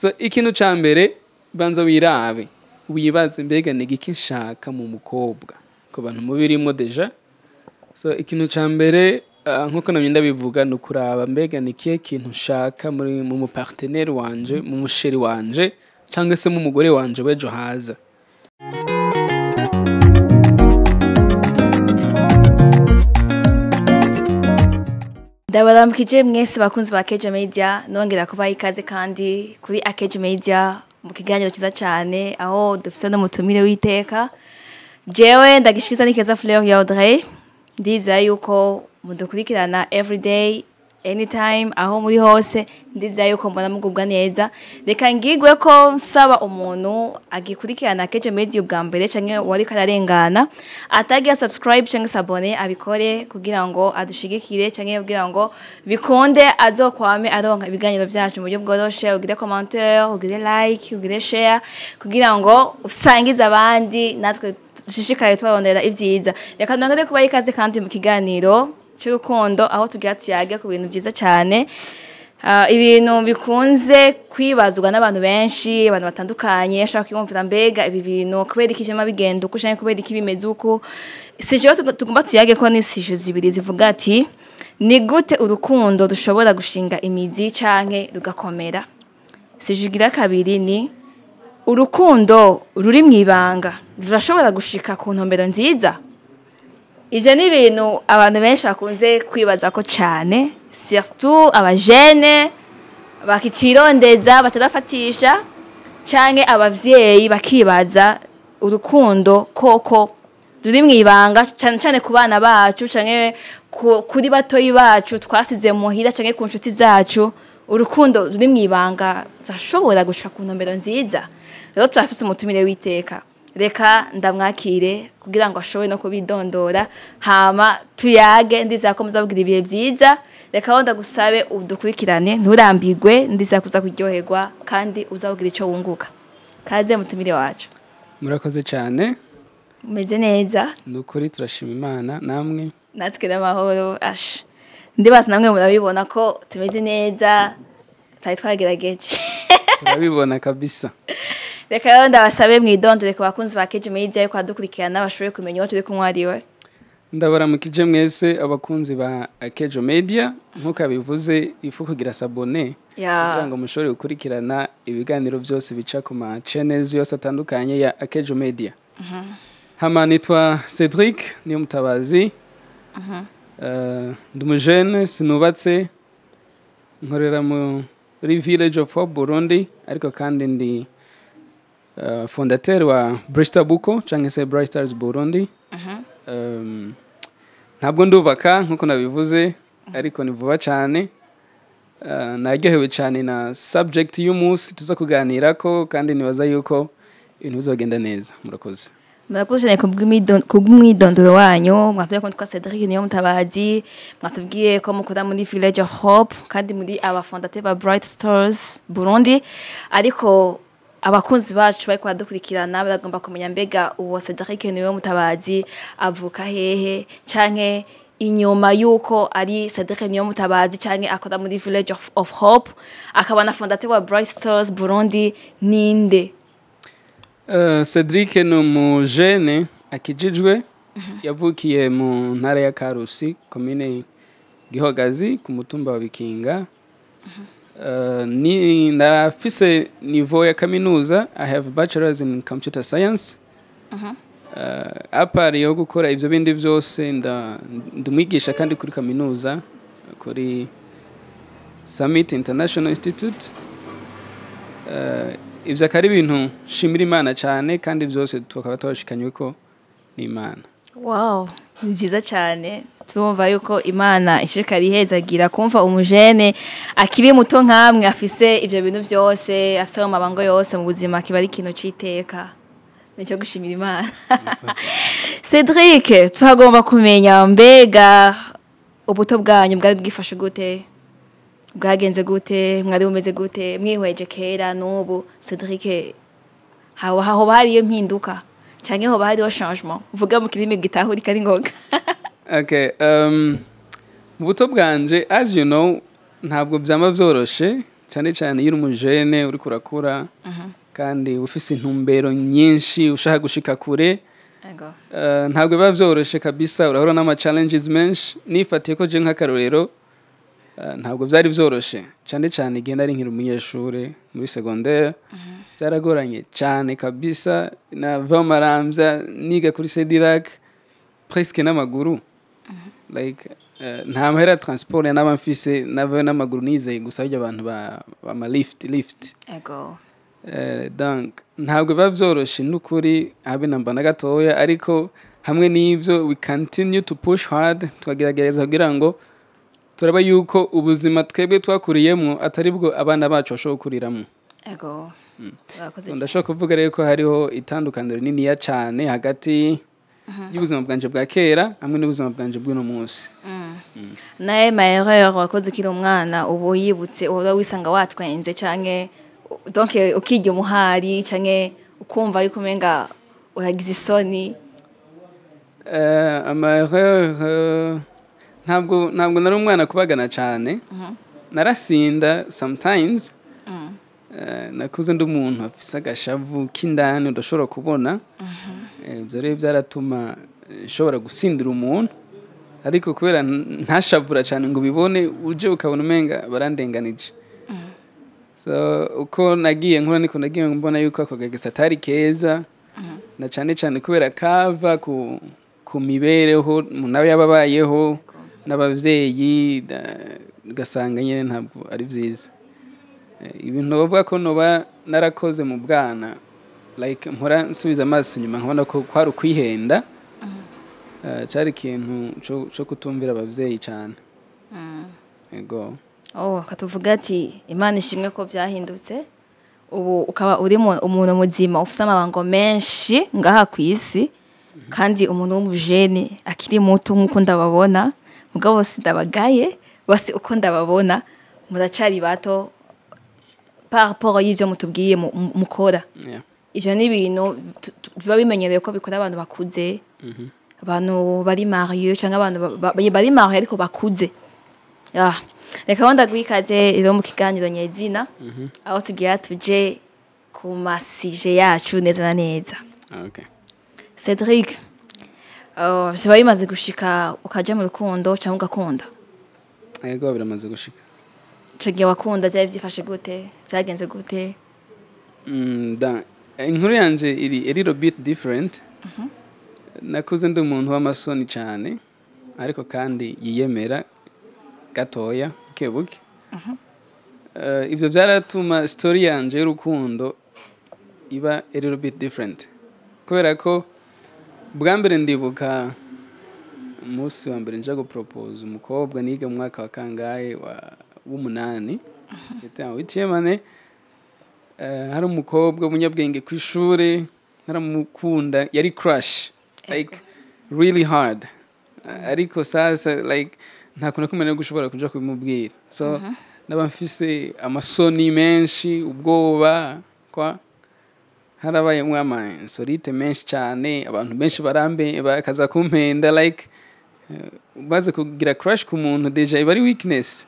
So ikintu ca mbere, banza wirabe, wibaze: mbega ni igiki nshaka mu mukobwa? Ku bantu mubirimo déjà. So ikintu ca mbere, nkuko namye ndabivuga, ni ukuraba mbega ni ikihe kintu nshaka muri mu mupartenaire wanje, mu muchéri wanje, cyangwa se mu mugore wanje w'ejo haza. Ndabaramukije mwese bakunzi ba Kejo Media, nongera kubaha ikaze kandi kuri Akejo Media mu kiganiro cyiza cyane, aho dufise n'umutumire w'iteka. Jewe ndagishwiza ni Keza Fleur ya Audrey. Ndizera yuko mudukurikirana everyday, anytime, aho muri hose. Ndizera yuko mbona mugubwa neza. Reka ngigwe ko nsaba umuntu agikurikirana Akejo Media ubwa mbere canke wari kararengana atagira subscribe canke s'abonner, abikore kugira ngo adushigikire canke kugira ngo bikunde azokwame aronka ibiganiro vyacu mu buryo bworoshe. Ugire commentaire, ugire like, ugire share kugira ngo usangize abandi, natwe dushishikaye tubarondera ivyiza. Reka nongere kubaha ikaze kandi mu kiganiro cy'urukundo, aho tugira tuyage ku bintu byiza cyane. Ibintu bikunze kwibazwa n'abantu benshi, abantu batandukanye ashaka kwiyumvira: mbega ibi bintu kubera iki jema bigenda uko, canke kubera iki bimeze uko? Sujet tugomba tuyage ko ni sujet zibiri zivuga ati: ni gute urukundo rushobora gushinga imizi canke rugakomera? Sujet igira kabiri ni: urukundo ruri mu ibanga rurashobora gushika ku ntumbero nziza? Ivyo ni ibintu abantu benshi bakunze kwibaza ko cane, surtout abajene bakicirondeza batarafatisha, canke abavyeyi bakibaza urukundo koko ruri mw'ibanga, cane cane ku bana bacu canke kuri batoyi bacu twasize muhira canke ku nshuti zacu. Urukundo ruri mw'ibanga zashobora gushika ku ntumbero nziza? Rero turafise umutumire w'iteka, reka ndamwakire kugira ngo ashobore no kubidondora, hama tuyage. Ndizera ko muzavugira ibihe byiza. Reka aho ndagusabe udukurikirane, nturambirwe. Ndizera kuza kuryoherwa kandi uzakugira icyo wunguka. Kaze mutumire wacu. Murakoze cyane. Umeze neza? Ni ukuri turashima Imana, namwe? Natwe n'amahoro. Ash, ndibaza namwe murabibona ko tumeze neza, twari twagerageje. Turabibona kabisa. Reka rero ndabasabe mwidondore ku bakunzi ba Kejo Media yuko badukurikirana, bashobore kumenya uwo turi kumwe ariwe. Ndabaramukije mwese abakunzi ba Akejo Media. Nk'uko abivuze, ifu kugira s'abonner kugira ngo mushobore gukurikirana ibiganiro byose bica ku ma channels yose atandukanye ya Akejo Media. Hama nitwa Cedric niyo mutabazi. Ndi umujene, sinubatse, nkorera muri Village of Hope Burundi, ariko kandi ndi fondateur wa Bristol Buko cyangwa se Bright Stars Burundi. Ntabwo ndubaka nkuko nabivuze, ariko ni vuba cyane. Naryohewe cyane na subject y'umunsi tuza kuganirako, kandi nibaza yuko ibintu bizogenda neza. Murakoze. Murakoze cyane kubw'umwidondoro wanyu. Mwatubwiye ko mwitwa Cedric niyo mutabazi, mwatubwiye ko mukora muri Village of Hope kandi muri abafondateur ba Bright Stars Burundi. Ariko abakunzi bacu bariko baradukurikirana baragomba kumenya: mbega uwo Cedric niwe mutabazi avuka hehe, canke inyuma yuko ari Cedric niyo mutabazi canke akora muri Village of Hope akaba na fondateur wa Bright Stars Burundi, ninde? Cedric ni umujene akijijwe, yavukiye mu ntara ya Karusi, komine Gihogazi, ku mutumba wa Bikinga. Ni ndafise niveau ya kaminuza, I have bachelors in computer science. À part yo gukora ivyo bindi vyose, ndumwigisha kandi kuri kaminuza, kuri Summit International Institute. Ivyo akaba ari ibintu nshimira Imana cyane, kandi byose tukaba twabashikanywe ko n'Imana. Wow, ni byiza cyane. Turumva yuko Imana ishishikara ihezagira. Kumva umujene akiri muto nkamwe afise ivyo bintu vyose, afise ayo mabango yose mu buzima, kiba ari ikintu c'iteka, nicyo gushimira Imana. Cedric, tuhagomba kumenya: mbega ubuto bwanyu bwari bwifashe gute, bwagenze gute, mwari bumeze gute mwihweje kera n'ubu? Cedric, hoba hariyo mpinduka canke hoba hariho changement, uvuga mu kirimi gitahurika ari ngoga? Okay, mu buto bwanje, as you know, ntabwo byama vyoroshe. Cyane cyane iyo uri umujene, uriko urakura kandi ufise intumbero nyinshi, ushaka gushika kure. Ntabwo biba vyoroshe kabisa, urahura n'ama challenges menshi. Nifatiye ko je nk'akarorero, ntabwo byari vyoroshe, cyane cyane igihe nari nkiri umunyeshure muri secondaire. Byaragoranye cyane kabisa. Nava Maramvya niga kuri Cedilac presque n'amaguru, like nta mahera ya transport naba mfise, navayo n'amaguru nizeye gusa harya abantu ba ama lift. Donc ntabwo biba vyoroshe n'ukuri, habe namba na gatoya. Ariko hamwe n'ivyo, we continue to push hard, tukagerageza kugira ngo turaba yuko ubuzima twebwe twakuriyemwo atari bwo abana bacu bashobora gukuriramwo. Ego, urakoze. So, ndashobora kuvuga rero ko hariho itandukaniro rininiya cane hagati y'ubuzima bwanje bwa kera hamwe n'ubuzima bwanje bw'uno munsi. Naye ma erreur wakoze ukiri umwana, ubu yibutse uhora wisanga watwenze, canke donc ukirya umuhari, canke ukumva yuko umenga uragize isoni? Ama erreur, ntabwo nari umwana kubagana cyane, narasinda sometimes. Nakuze ndi umuntu afise agashavu k'indani udashobora kubona. Ibyo rero byaratuma nshobora gusindira umuntu, ariko kubera ntashavura cyane ngo ubibone, uje ukabona umenga barandenganije. So uko nagiye nkura niko nagiye mbona yuko ako gagesa atari keza, na cyane cyane kubera kava ku mibereho umuntu aba yababayeho n'abavyeyi, ugasanga nyine ntabwo ari byiza. Ibintu bavuga ko noba narakoze mu bwana, like mpora nsubiza amaso inyuma nkabona ko kwari ukwihenda. Cari ikintu co kutumvira abavyeyi cane, ego. Oh, katuvuga ati Imana ishimwe ko byahindutse, ubu ukaba uri umuntu muzima ufise amabango menshi ngaha ku isi, kandi umuntu w'umujene akiri muto nk'uko ndababona. Mugabo sindabagaye bose, uko ndababona muracari bato par rapport y'ivyo mutubwiye mukora. Ivyo ni ibintu biba bimenyerewe ko bikora abantu bakuze, abantu bari mariés canke abantu bari mariés ariko bakuze. Ah, reka wenda ndaguha ikaze rero mu kiganiro nyezina, aho tugira tuje ku ma sujets yacu neza na neza. Okay. Cedric, biba bimaze gushika ukaja mu rukundo cyangwa ugakunda? Ego, biramaze gushika. Ico gihe wakunda vyari vyifashe gute? Vyagenze gute? Inkuru yanje iri a little bit different. Nakuze ndi umuntu w'amasoni cyane, ariko kandi yiyemera gatoya, buke buke. Ivyo byaratuma story yanje y'urukundo iba a little bit different, kubera ko bwa mbere ndibuka umunsi wa mbere nja gupropose umukobwa niga mu mwaka wa kangahe, wa w'umunani, j'étais en huitième année. Hari umukobwa w'umunyabwenge ku ishuri naramukunda, yari crush, like really hard. Ariko sasa like nta kuntu kumenya gushobora kuja kubimubwira, so naba mfise amasoni menshi, ubwoba, kwa harabayemwo ama insolite menshi cyane, abantu benshi barambe bakaza kumpenda. Like umaze kugira crush ku muntu, déjà iba ari weakness.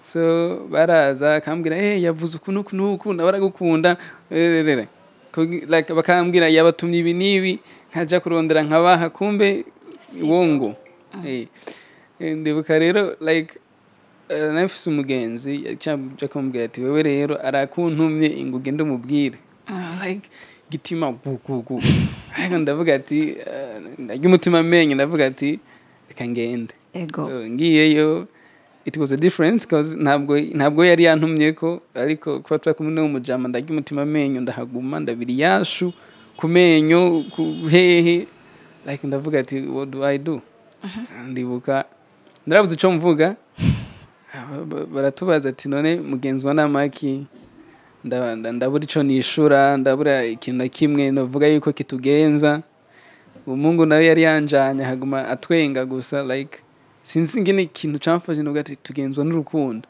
So baraza akambwira: "Hey, yavuze uku n'uku n'uku, nawe aragukunda." Like bakambwira yabatumye ibi n'ibi, nkaja kurondera nkabaha, kumbe wongo. Ndibuka rero like nari mfise umugenzi yaca kumbwira ati: "Wewe rero arakuntumye ngo ugende umubwire." Like gitima gu gu gu, ariko ndavuga ati ndarya umutima amenyo, ndavuga ati: "Reka ngende." So, ngiyeyo, it was a difference cause ntabwo yari yantumye ko, ariko kuba twari kumwe n'umujama, ndarya umutima amenyo, ndahaguma, ndabira iyashu ku menyo, ku hehe. Like ndavuga ati: "What do I do?" Ndibuka ndarabuze ico mvuga. Baratubaza ati: "None mugenzi wa namaki?" Ndabura ico nishura, ndabura ikintu na kimwe novuga yuko kitugenza. Umuhungu nawe yari yanjanye haguma atwenga gusa. Like sinzi ingene ikintu camfashe, ndavuga ati: "Tugenzwa n'urukundo."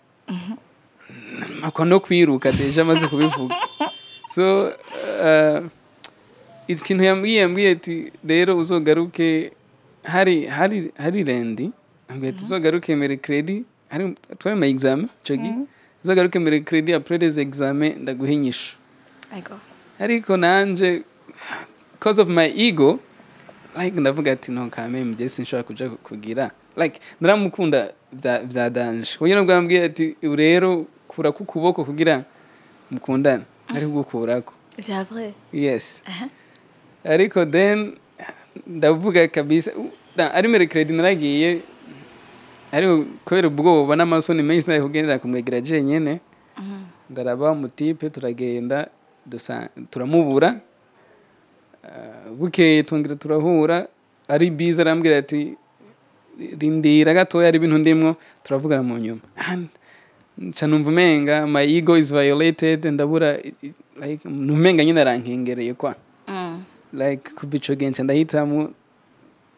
Makwa no kwiruka déjà amaze kubivuga. So ikintu yambwiye ati: "Rero uzogaruke." Hari lundi, ambwiye ati: "Uzogaruke mercredi." Hari twari mu examen ico gihe. Uzagaruke mercredi après les examens, ndaguha inyishu." Ariko nanje, cause of my ego, like ndavuga ati: "No, quand même, je sinshobora kuja kugira." Like naramukunda vya danger, kugira ngo ambwiye ati: "Ubu rero kura ku kuboko kugira mukundane," ari kugukurako. C'est vrai? Yes. Ariko then ndavuga kabisa ari mercredi naragiye, ariko kubera ubwoba n'amasoni menshi sinari kugendera kumwegera jenyene. Ndaraba umu type, turagenda, turamubura. Bukeye twongera turahura, ari biza, arambwira ati: "Rindira gatoya, ari ibintu ndimwo, turavugana mu nyuma." And nca numva umenga my ego is violated, ndabura like numenga nyine arankengereye kwa. Like kuva ico gihe nca ndahitamo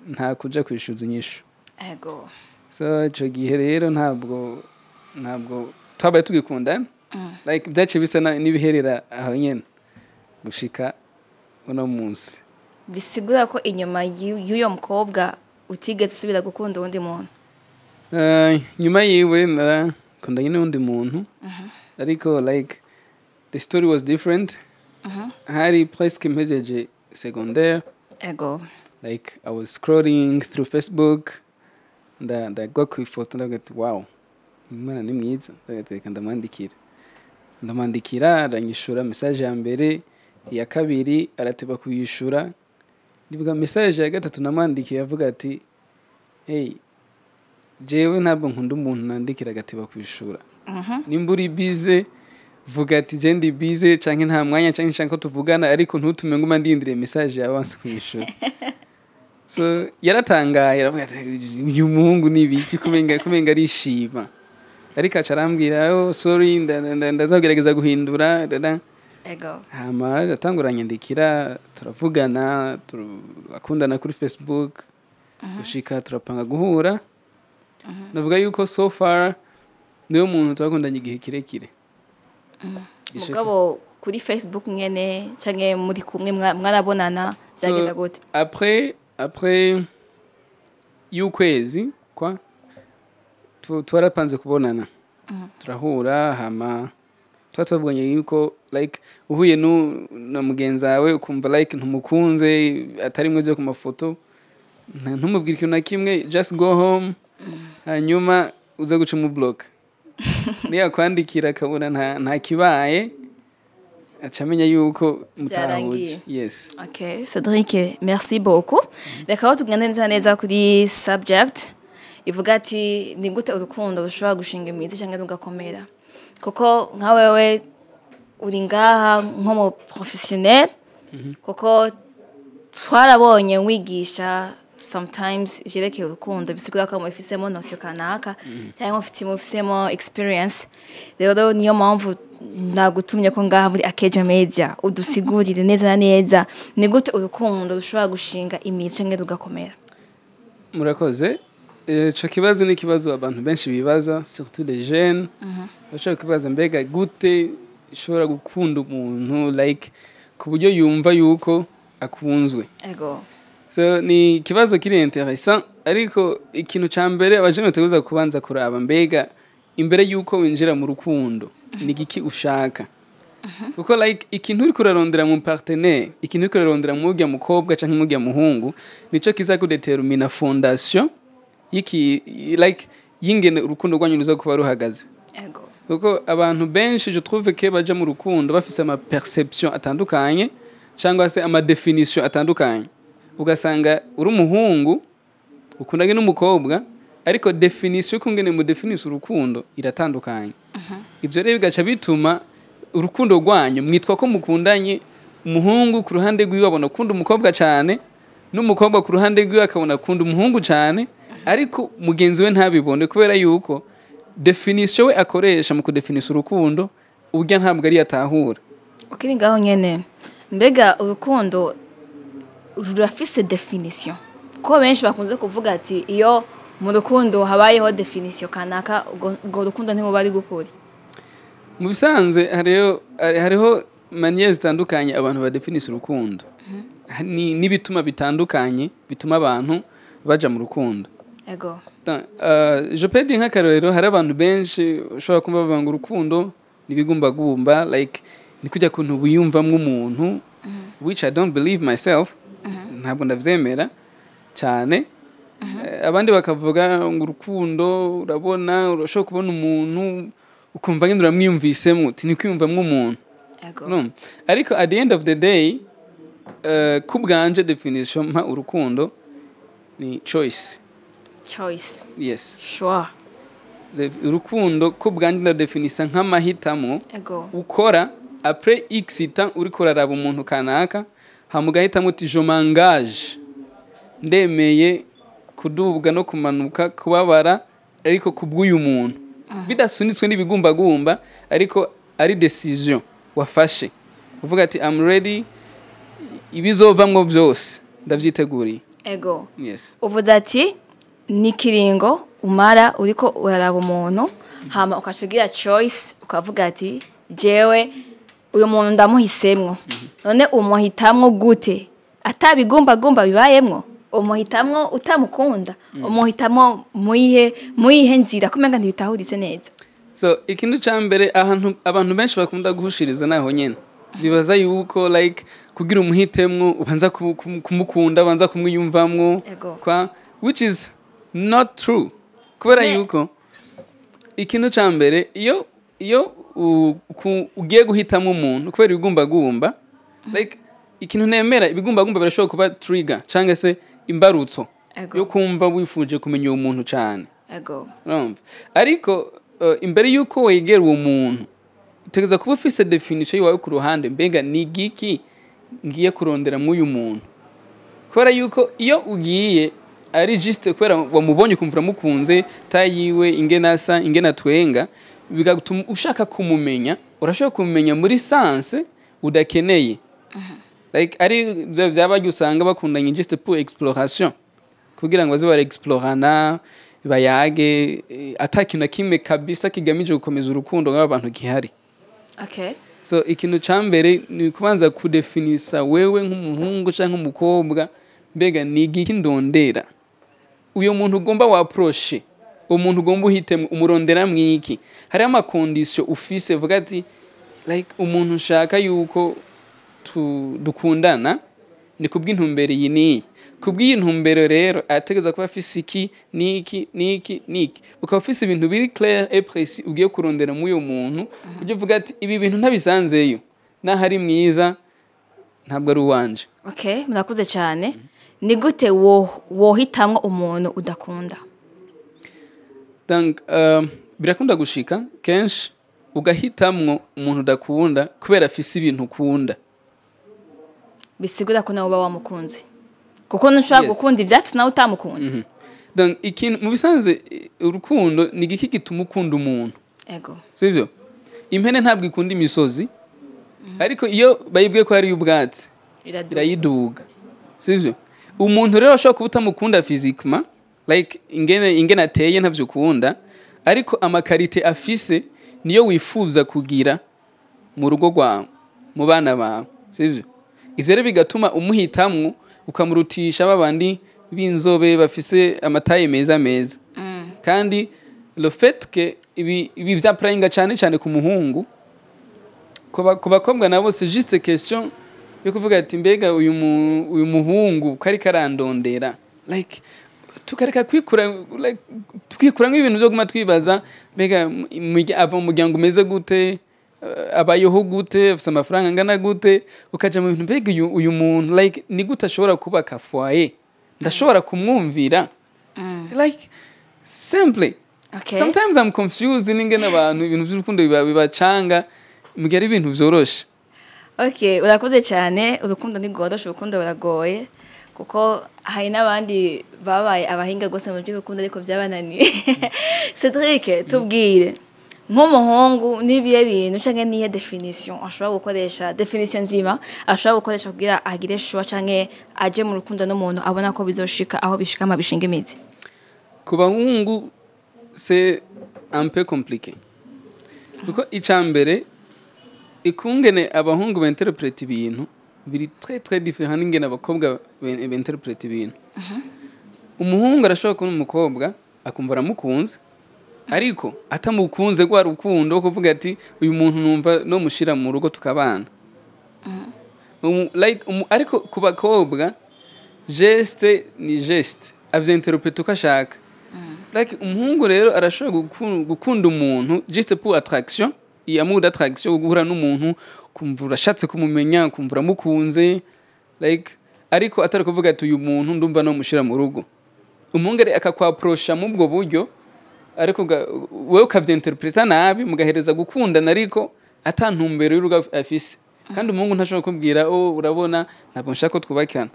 nta kuja kwishuza inyishu. So ico gihe rero ntabwo twabaye tugikundana. Like byaciye bisa n'ibiherera aho nyene gushika uno munsi. Bisigura ko inyuma y'uyo mukobwa utigeze usubira gukunda uwundi muntu? Nyuma yiwe narakundanye n'undi muntu, ariko like the story was different. Hari presque mpejeje secondaire. Like I was scrolling through Facebook, ndagwa ku ifoto, ndavuga ati: "Wow, umwana ni mwiza." Ndavuga ati: "Reka ndamwandikira." Ndamwandikira, aranyishura message ya mbere, iya kabiri arateba kuyishura. Ndibuka message ya gatatu namwandikiye avuga ati: "Hey, jewe ntabwo nkunda umuntu nandikira agateba kwishura. Nimba uri busy, vuga ati: 'Je ndi busy,' canke nta mwanya, canke nshaka ko tuvugana, ariko ntutume nguma ndindiriye message yawe wanse kuyishura." So yaratangaye, aravuga ati: "Uyu muhungu ni ibiki, kumenga arishima?" Ariko aca arambwira: "Oh, sorry, ndazagerageza guhindura dada." Hama aratangura aranyandikira, turavugana, turakundana kuri Facebook, gushika turapanga guhura. Navuga yuko so far niwe muntu twakundanye igihe kirekire. Mugabo kuri Facebook nyene canke muri kumwe, mwarabonana, byagenda gute? Après y'ukwezi kwa twarapanze kubonana, turahura. Hama tuba tuvuganye yuko like uhuye na mugenzi wawe ukumva like ntumukunze, atari mwe byo ku mafoto, ntumubwire ikintu na kimwe, just go home, hanyuma uze guca umublock. Niyakwandikira akabona nta kibaye, aca amenya yuko mutahuje. Byarangiye. Yes. Okay, Cedric, merci beaucoup. Reka aho tugende neza neza kuri subject ivuga ati: ni gute urukundo rushobora gushinga imizi cyangwa rugakomera? Kuko nka wewe uri ngaha nko mu professionnel, kuko twarabonye wigisha sometimes ivyerekeye urukundo, bisigura ko mufisemo notion kanaka cyangwa mufisemo experience. Rero niyo mpamvu nagutumye ko ngaha muri Akejo Media udusigurire neza na neza ni gute urukundo rushobora gushinga imizi cyangwa rugakomera. Murakoze. Ico kibazo ni ikibazo abantu benshi bibaza, surtout les jeunes. Bashobora kwibaza: mbega gute ishobora gukunda umuntu like ku buryo yumva yuko akunzwe? So ni ikibazo kiri intéressant, ariko ikintu ca mbere abajene bategerezwa kubanza kuraba, mbega imbere yuko winjira mu rukundo ni igiki ushaka? Kuko like ikintu uriko urarondera mu partenaire, ikintu uriko urarondera mu urya mukobwa canke mu urya muhungu, nico kiza kudetermina fondation y'iki like y'ingene urukundo rwanyu ruza kuba ruhagaze. Kuko abantu benshi, je trouve que baja mu rukundo bafise ama perception atandukanye cyangwa se ama définition atandukanye. Ugasanga uri umuhungu ukundanye n'umukobwa, ariko définition y'ukungene mu definisa urukundo iratandukanye. Ivyo rero bigaca bituma urukundo rwanyu mwitwa ko mukundanye, umuhungu ku ruhande rwiwe abona akunda umukobwa cyane, n'umukobwa ku ruhande rwiwe akabona akunda umuhungu cyane, ariko mugenzi we ntabibone, kubera yuko définition we akoresha mu kudefinisa urukundo urya ntabwo ari yatahura. Ukiri ngaho nyene, mbega urukundo rurafise définition? Ko benshi bakunze kuvuga ati iyo mu rukundo habayeho définition kanaka, ubwo rukundo ntibuba ari gukuri. Mu bisanzwe hariho manières zitandukanye abantu badefinisa urukundo. N'ibituma bitandukanye bituma abantu baja mu rukundo. Ego. Donc, je peux dire nk'akarorero, hari abantu benshi ushobora kumva bavuga ngo urukundo nibigumbagumba, like ni kujya kuntu wiyumvamwo umuntu, which I don't believe myself, ntabwo ndavyemera cyane. Abandi bakavuga ngo urukundo, urabona, urashobora kubona umuntu ukumva ngende uramwiyumvisemo, uti ni kwiyumvamwo umuntu. Ego. No. Ariko at the end of the day, ku bwanje definition mpa urukundo ni choice. Choice. Yes. Sure. Urukundo ku bwanje ndadefinisa nk'amahitamo Ego. ukora après x temps uriko uraraba umuntu kanaka, hama ugahitamo uti: "Je m'engage, ndemeye kudubwa no kumanuka, kubabara, ariko kubw'uyu muntu," bidasunitswe n'ibigumbagumba, ariko ari decision wafashe uvuga ati: "I'm ready, ibizovamwo byose ndavyiteguriye." Ego. Yes. Uvuze ati ni ikiringo umara uriko uraraba umuntu, hama ukaca ugira choice, ukavuga ati: "Jewe uyu muntu ndamuhisemwo." None umuhitamwo gute atabigumbagumba bibayemwo? Umuhitamwo utamukunda? Umuhitamwo muyihe nzira, ko umenga ntibitahuritse neza? So ikintu ca mbere, ahantu abantu benshi bakunda guhushiriza naho nyene bibaza yuko like kugira umuhitemwo ubanza kumukunda, ubanza kumwiyumvamwo Ego. kwa, which is not true, kubera yuko ikintu ca mbere, iyo ugiye guhitamo umuntu kubera ibigumbagumba, like ikintu nemera, ibigumbagumba birashobora kuba trigger cyangwa se imbarutso yo kumva wifuje kumenya uwo muntu cyane. Urumva, ariko imbere y'uko wegera uwo muntu, utegereza kuba ufise definition yiwawe ku ruhande: mbega ni igiki ngiye kurondera mw'uyu muntu? Kubera yuko iyo ugiye ari juste kubera wamubonye ukumva uramukunze, taille yiwe, ingene asa, ingene atwenga, bigatuma ushaka kumumenya, urashobora kumumenya muri sens udakeneye, like ari bya byaba usanga bakundanye juste pour exploration, kugira ngo baze barexplorana, bayage, ata kintu na kimwe kabisa kigamije gukomeza urukundo nk'aba bantu gihari. So ikintu ca mbere ni kubanza kudefinisa wewe nk'umuhungu canke nk'umukobwa: mbega ni igiki ndondera? Uyo muntu ugomba wapproche, uwo muntu ugomba uhitemo, umurondera mwiki? Hariho ama conditions ufise, vuga ati like umuntu nshaka yuko dukundana ni kubw'intumbero iyi n'iyi, kubw'iyi ntumbero rero ategereza kuba afise iki n'iki n'iki n'iki, ukaba ufise ibintu biri clair et précis ugiye kurondera muri uyo muntu, kuburyo uvuga ati: "Ibi bintu ntabisanzeyo, naho ari mwiza ntabwo ari uwanje." Okay, murakoze cyane. Ni gute wo wohitamwo umuntu udakunda? Donc birakunda gushika kenshi ugahitamwo umuntu udakunda kubera afise ibintu ukunda. Bisigura ko nawe uba wamukunze, kuko ntushobora gukunda ibyafise nawe utamukunze. Donc ikintu mu bisanzwe, urukundo ni igiki gituma ukunda umuntu? Ego. Sivyo? Impene ntabwo ikunda imisozi, ariko iyo bayibwiye ko hariyo ubwatsi Iraduga. irayiduga, sivyo? Umuntu rero ashobora kuba utamukunda physiquement, like ingene ateye ntavyo ukunda, ariko ama qualités afise niyo wifuza kugira mu rugo rwawe, mu bana bawe, sivyo? Ivyo rero bigatuma umuhitamwo, ukamurutisha babandi b'inzobe bafise ama taille meza meza. Kandi le fait que ibi vyapurayinga cyane cyane ku muhungu, ku bakobwa nabo c'est juste question yo kuvuga ati: "Mbega uyu muhungu ko ariko arandondera?" Like tukareka kwikura, like tukikuramo ibintu byo guma twibaza: mbega ava mu muryango umeze gute, abayeho gute, afise amafaranga angana gute? Ukaja mu bintu: mbega uyu muntu like ni gute ashobora kubaka foyer, ndashobora kumwumvira? Like simply. Sometimes I'm confused n'ingene abantu ibintu by'urukundo bibacanga mu gihe ari ibintu vyoroshe. Okay, urakoze cyane. Urukundo ntigoroshe, urukundo ruragoye, kuko hari n'abandi babaye abahinga rwose mu by'urukundo ariko byabananiye. Cedric, tubwire nk'umuhungu, n'ibihe bintu cyangwa nihe definition ashobora gukoresha, definition nzima ashobora gukoresha kugira agire choix cyangwa aje mu rukundo n'umuntu abona ko bizoshika aho bishika ama bishinga imizi? Ku bahungu c'est un peu compliqué, kuko icya mbere, ikungene abahungu bainterpreta ibintu biri très très différent n'ingene abakobwa bainterpreta ibintu. Umuhungu arashobora kubona umukobwa akumva aramukunze, ariko atamukunze rwa rukundo wo kuvuga ati: "Uyu muntu numva no mushira mu rugo tukabana." Like, ariko ku bakobwa, geste ni geste, avyinterprète uko ashaka. Like, umuhungu rero arashobora gukunda umuntu juste pour attraction, iyi amour d'attraction, guhura n'umuntu kumva urashatse kumumenya, kumva uramukunze, like, ariko atari kuvuga ati: "Uyu muntu ndumva no mushira mu rugo." Umuhungu ari akakwaprosha mu ubwo buryo, ariko wewe ukavyinterpreta nabi, mugahereza gukundana, ariko ata ntumbero y'urugo afise. Kandi umuhungu ntashobora kubwira: "Oh, urabona, ntabwo nshaka ko twubakana."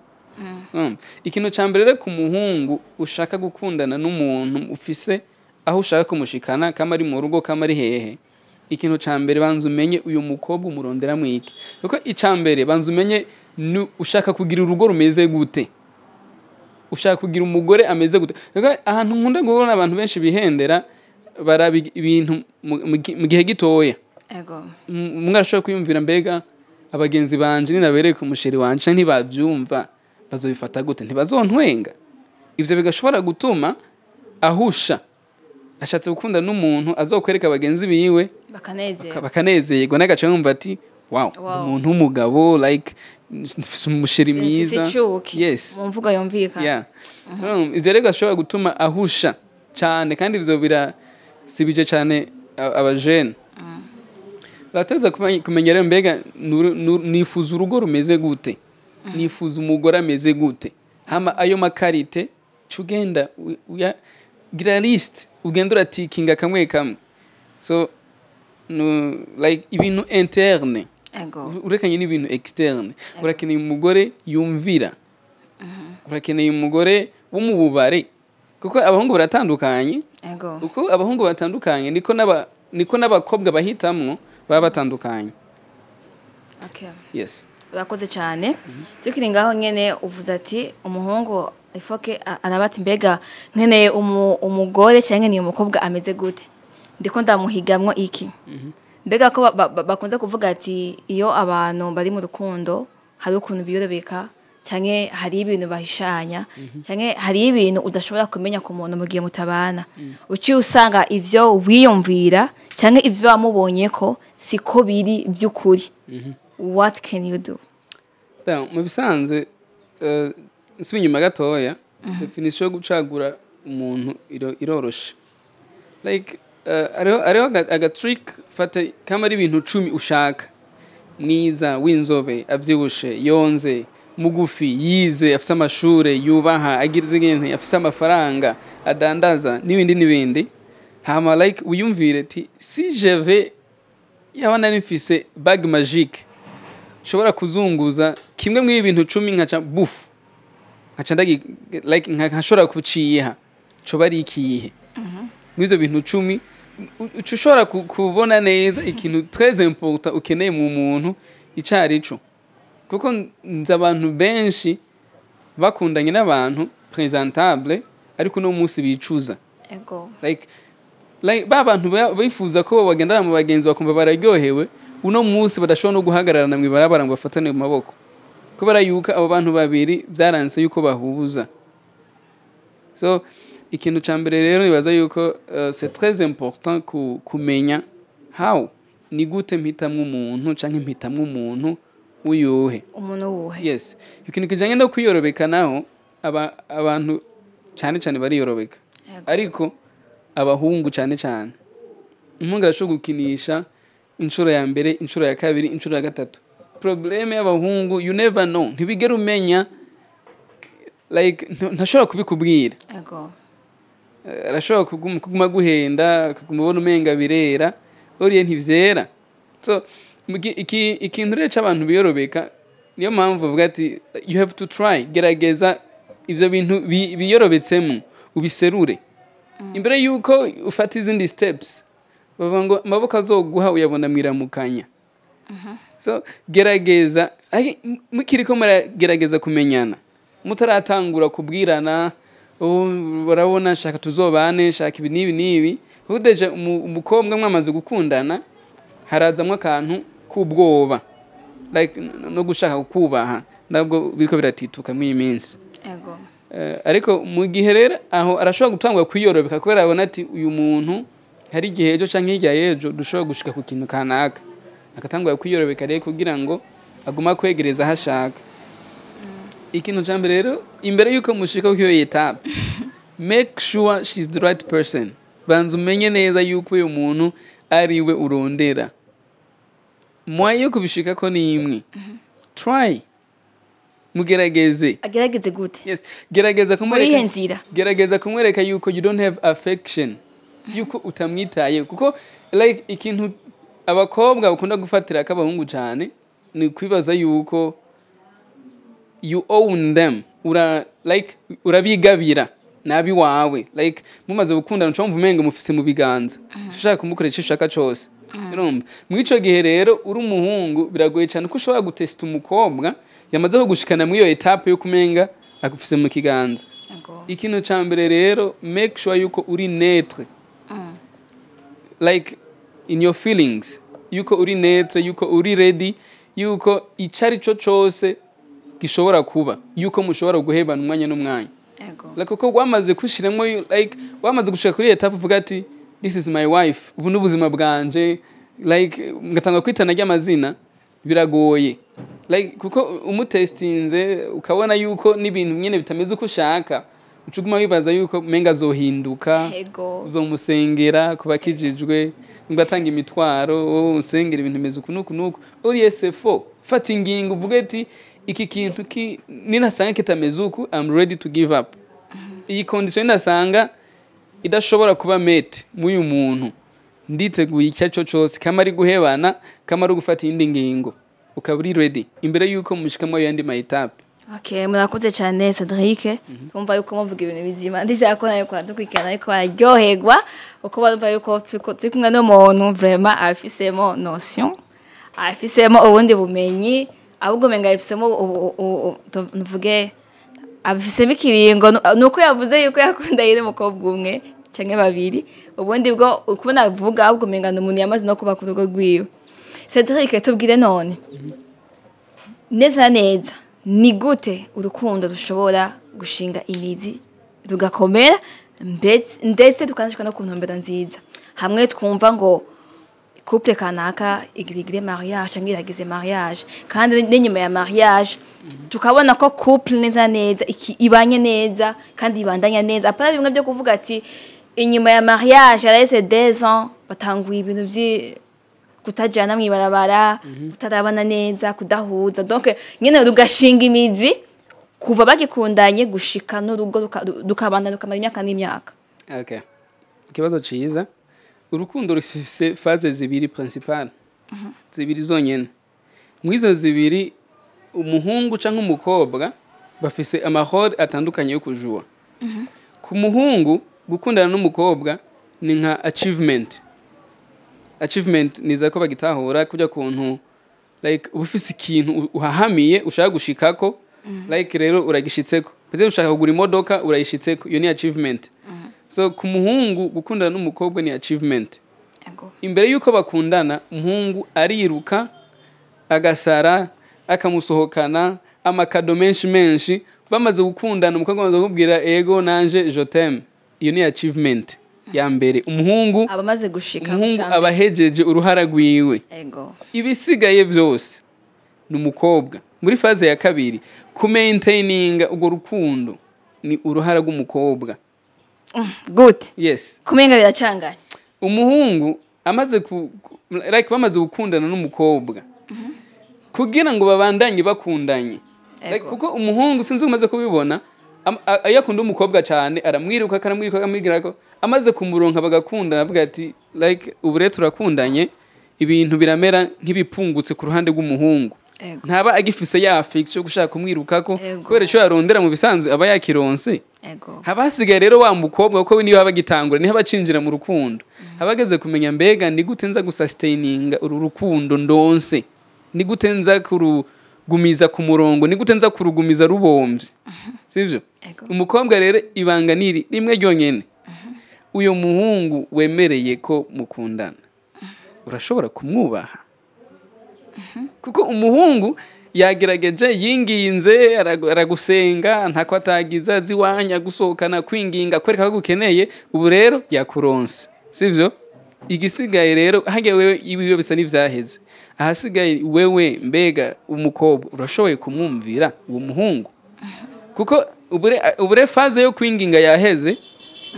Ikintu ca mbere rero, ku muhungu ushaka gukundana n'umuntu ufise aho ushaka kumushikana, kama ari mu rugo, kama ari hehe, ikintu ca mbere, banza umenye uyu mukobwa umurondera mwiki. Kuko ica mbere, banza umenye ni ushaka kugira urugo rumeze gute, ushaka kugira umugore ameze gute. Kuko ahantu nkunda guhura abantu benshi bihendera, baraba ibintu mu gihe gitoya. Umwe arashobora kwiyumvira: "Mbega abagenzi banje ninabereka umuchéri wanje ntibavyumva, bazobifata gute? Ntibazontwenga?" Ivyo bigashobora gutuma ahusha ashatse gukunda n'umuntu azokwereka bagenzi biwe bakanezerwa, bakanezerwa, n'agaca yumva ati: "Wow, umuntu w'umugabo, like, mfise umuchéri Simfise mwiza." icuki. Yes. Mu mvugo yumvikana. Yeah. Ivyo rero gashobora gutuma ahusha cyane, kandi ivyo birasibije cyane abajene. Urateza kumenya rero: mbega nifuza urugo rumeze gute? Nifuza umugore ameze gute? Hama ayo ma qualités ca ugenda gira liste, ugenda uratikinga kamwe kamwe. So no, like, ibintu interne, urekanye n'ibintu externe. Urakeneye umugore yumvira, urakeneye umugore wo mu bubare, kuko abahungu baratandukanye. Uko abahungu batandukanye, niko n'abakobwa bahitamwo baba batandukanye. Yes. Urakoze cyane. Tukiri ngaho nyene, uvuze ati umuhungu ifoke araba ati: "Mbega nkeneye umugore cyangwa nkeneye umukobwa ameze gute? Ndiko ndamuhigamwo iki?" Mbega ko bakunze kuvuga ati iyo abantu bari mu rukundo hari ukuntu biyorobeka, canke hari ibintu bahishanya, canke hari ibintu udashobora kumenya ku muntu mu gihe mutabana, uciye usanga ivyo wiyumvira canke ivyo wamubonye ko siko biri by'ukuri. What can you do? Mu bisanzwe, nsubiye inyuma gatoya, définition yo gucagura umuntu iroroshe. Like, hariho aga trick. Fata kama ari ibintu 10 ushaka: mwiza, w'inzobe, avyibushe, yonze, mugufi, yize, afise amashure, yubaha, agira ibintu, afise amafaranga, adandaza, n'ibindi n'ibindi. Hama, like, wiyumvire ti: "Si je vais, yaba nari mfise bague magique nshobora kuzunguza kimwe mw'ibi bintu 10, nkaca bufu, nkaca ndagi, like, nkashobora kuciha, coba ari ikihe mw'ivyo bintu 10?" Uca ushobora kubona neza ikintu très important ukeneye mu muntu ico arico. Kuko nzi abantu benshi bakundanye n'abantu présentable, ariko uno munsi bicuza. Like, ba bantu bifuza ko bagendana mu bagenzi bakumva bararyohewe, uno munsi badashobora no guhagararana mw'ibarabara ngo bafatane mu maboko, kubera yuko abo bantu babiri byaranse yuko bahuza. So ikintu ca mbere rero, nibaza yuko c'est très important kumenya how, ni gute mpitamwo umuntu, canke mpitamwo umuntu uyuhe. Umuntu wuhe? Yes, ikintu kijanye no kwiyorobeka naho, abantu cyane cyane bariyorobeka, ariko abahungu cyane cyane. Umuhungu arashobora gukinisha inshuro ya mbere, inshuro ya kabiri, inshuro ya gatatu. Problème y'abahungu, you never know, ntibigera umenya, like, ntashobora kubikubwira. Arashobora kuguma guhenda, akaguma ubona umenga birera, oriye ntivyera. So ikintu rero c'abantu biyorobeka, niyo mpamvu bavuga ati: "You have to try." Gerageza ivyo bintu biyorobetsemo, ubiserure imbere yuko ufata izindi steps. Bavuga ngo amaboko azoguha uyabona mwiramukanya. So gerageza mukiriko muragerageza kumenyana, mutaratangura kubwirana: "Oh, urabona, shaka tuzobane, shaka ibi n'ibi n'ibi." Kuko déjà umukobwa mwamaze gukundana, harazamwo akantu k'ubwoba, like, no gushaka kukubaha, nabwo biriko biratituka mw'iyi minsi. Ariko mu gihe rero aho arashobora gutangwa kwiyorobeka, kubera abona ati uyu muntu hari igihe ejo canke hirya y'ejo dushobora gushika ku kintu kanaka, agatangura kwiyorobeka rero kugira ngo aguma kwegereza aho ashaka. Ikintu ca mbere rero, imbere yuko mushika kuri iyo étape, make sure she's the right person. Banza umenye neza yuko uyu muntu ari we urondera. Moyen yo kubishikako ni imwe: try, mugerageze. Agerageze gute? Yes, gerageza Muri kumwereka. Iyihe nzira? Gerageza kumwereka yuko you don't have affection, yuko utamwitaye, kuko like ikintu abakobwa bakunda gufatira k'abahungu cyane ni kwibaza yuko you own them, ura like urabigabira nabi wawe. Like mumaze gukundana, uca wumva umenga mufise mu biganza, ushaka kumukoresha icyo ushaka cose. Urumva, muri ico gihe rero uri umuhungu, biragoye cyane ko ushobora gutesta umukobwa yamaze kugushikana muri iyo étape yo kumenga agufise mu kiganza. Ikintu ca mbere rero, make sure yuko uri neutre, like in your feelings, yuko uri neutre, yuko uri ready, yuko ico ari cyo cose gishobora kuba, yuko mushobora guhebana umwanya n'umwanya. Like kuko wamaze kushiramo, like wamaze gushika kuri étape uvuga ati "This is my wife, ubu ni ubuzima bwanje", like ngatanga kwitana ry'amazina, biragoye. Like kuko umutestinze ukabona yuko n'ibintu nyene bitameze uko ushaka, uca uguma wibaza yuko menga azohinduka. Uzomusengera kuba akijijwe, ngo atanga imitwaro, wowe usengera ibintu bimeze uku nuku nuku. Uri sefo, fata ingingo uvuge ati iki kintu ki ninasanga kitameze uku, I'm ready to give up. Iyi condition ninasanga idashobora kuba met mw'uyu muntu, nditeguye icyo ari cyo cyose, kama ari guhebana, kama ari gufata iyindi ngingo, ukaba uri ready imbere y'uko mushikamo yandi ma étapes. Okay, murakoze cyane Cedric. Twumva yuko muvuga ibintu bizima. Ndizera ko nawe kwadukurikirana ariko bararyoherwa, uko barumva yuko turi kumwe n'umuntu vraiment afisemo notion, afisemo ubundi bumenyi, ahubwo umenga abifisemo tuvuge abifisemo ikiringo. Nuko yavuze yuko yakundanye n'umukobwa umwe canke babiri, ubundi bwo ukubona avuga, ahubwo umenga ni umuntu yamaze no kuba ku rugo rwiwe. Cedric, tubwire none neza na neza, ni gute urukundo rushobora gushinga imizi rugakomera, ndetse tukanashika no ku ntumbero nziza, hamwe twumva ngo couple kanaka igire mariage cyangwa iragize mariage, kandi n'inyuma ya mariage tukabona ko couple neza neza ibanye neza kandi ibandanya neza, apana bimwe byo kuvuga ati inyuma ya mariage yarahise 2 ans batanguye ibintu vyi kutajana mw'ibarabara, kutarabana neza, kudahuza? Donc nyene rugashinga imizi kuva bagikundanye gushika n'urugo rukabana rukamara imyaka n'imyaka. Okay, ikibazo ciza. Urukundo rufise phases zibiri principal, zibiri zonyene. Mwizo zibiri, umuhungu canke umukobwa bafise amahoro atandukanye yo kujua. Ku muhungu, gukundana n'umukobwa ni nka achievement. Achievement niza ko bagitahura kujya kuntu like uba ufise ikintu uhahamiye ushaka gushikako, like rero uragishitseko. Peut-être ushaka kugura imodoka, urayishitseko, iyo ni achievement. So ku muhungu, gukundana n'umukobwa ni achievement. Imbere yuko bakundana, umuhungu ariruka, agasara, akamusohokana, ama cadeaux menshi menshi. Bamaze gukundana, umukobwa amaze kukubwira "Ego, nanje je t'aime", iyo ni achievement ya mbere umuhungu abamaze gushika umuhungu ku cambere. Aba ahejeje uruhara rwiwe. Ibisigaye byose ni umukobwa. Muri phase ya kabiri, kumaintaininga urwo rukundo ni uruhara rw'umukobwa. Gute? Yes. Kumenga biracanganye. Umuhungu amaze like bamaze gukundana n'umukobwa, kugira ngo babandanye bakundanye, like, kuko umuhungu, sinzi umaze kubibona, iyo akunda umukobwa cyane aramwiruka, akaramwiruka, akamwigira ko amaze kumuronka bagakundana, avuga ati like ubu rero turakundanye, ibintu biramera nk'ibipungutse ku ruhande rw'umuhungu. Ntaba agifise ya fixe yo gushaka kumwirukako, kubera icyo yarondera mu bisanzwe aba yakironse. Haba hasigaye rero wa mukobwa, kuko we niyo aba agitangura, niho aba acinjira mu rukundo, haba ageze kumenya mbega ni gute nza gusustaininga uru rukundo ndonse, ni gute nza kurugumiza ku murongo, ni gute nza kurugumiza rubomvye, sivyo? Umukobwa rero ibanga niri rimwe ryonyene: uyo muhungu wemereye ko mukundana, urashobora kumwubaha? Kuko umuhungu Yagerageje, yinginze, aragusenga, ntako atagiza, aziwanya, gusohokana, kwinginga, kwereka ko agukeneye. Ubu rero yakuronse, sivyo? Igisigaye rero hajya wewe ibiwe bisa n'ivyaheze. Ahasigaye wewe, mbega umukobwa urashoboye kumwumvira uwo muhungu? Kuko ubure phase yo kwinginga yaheze,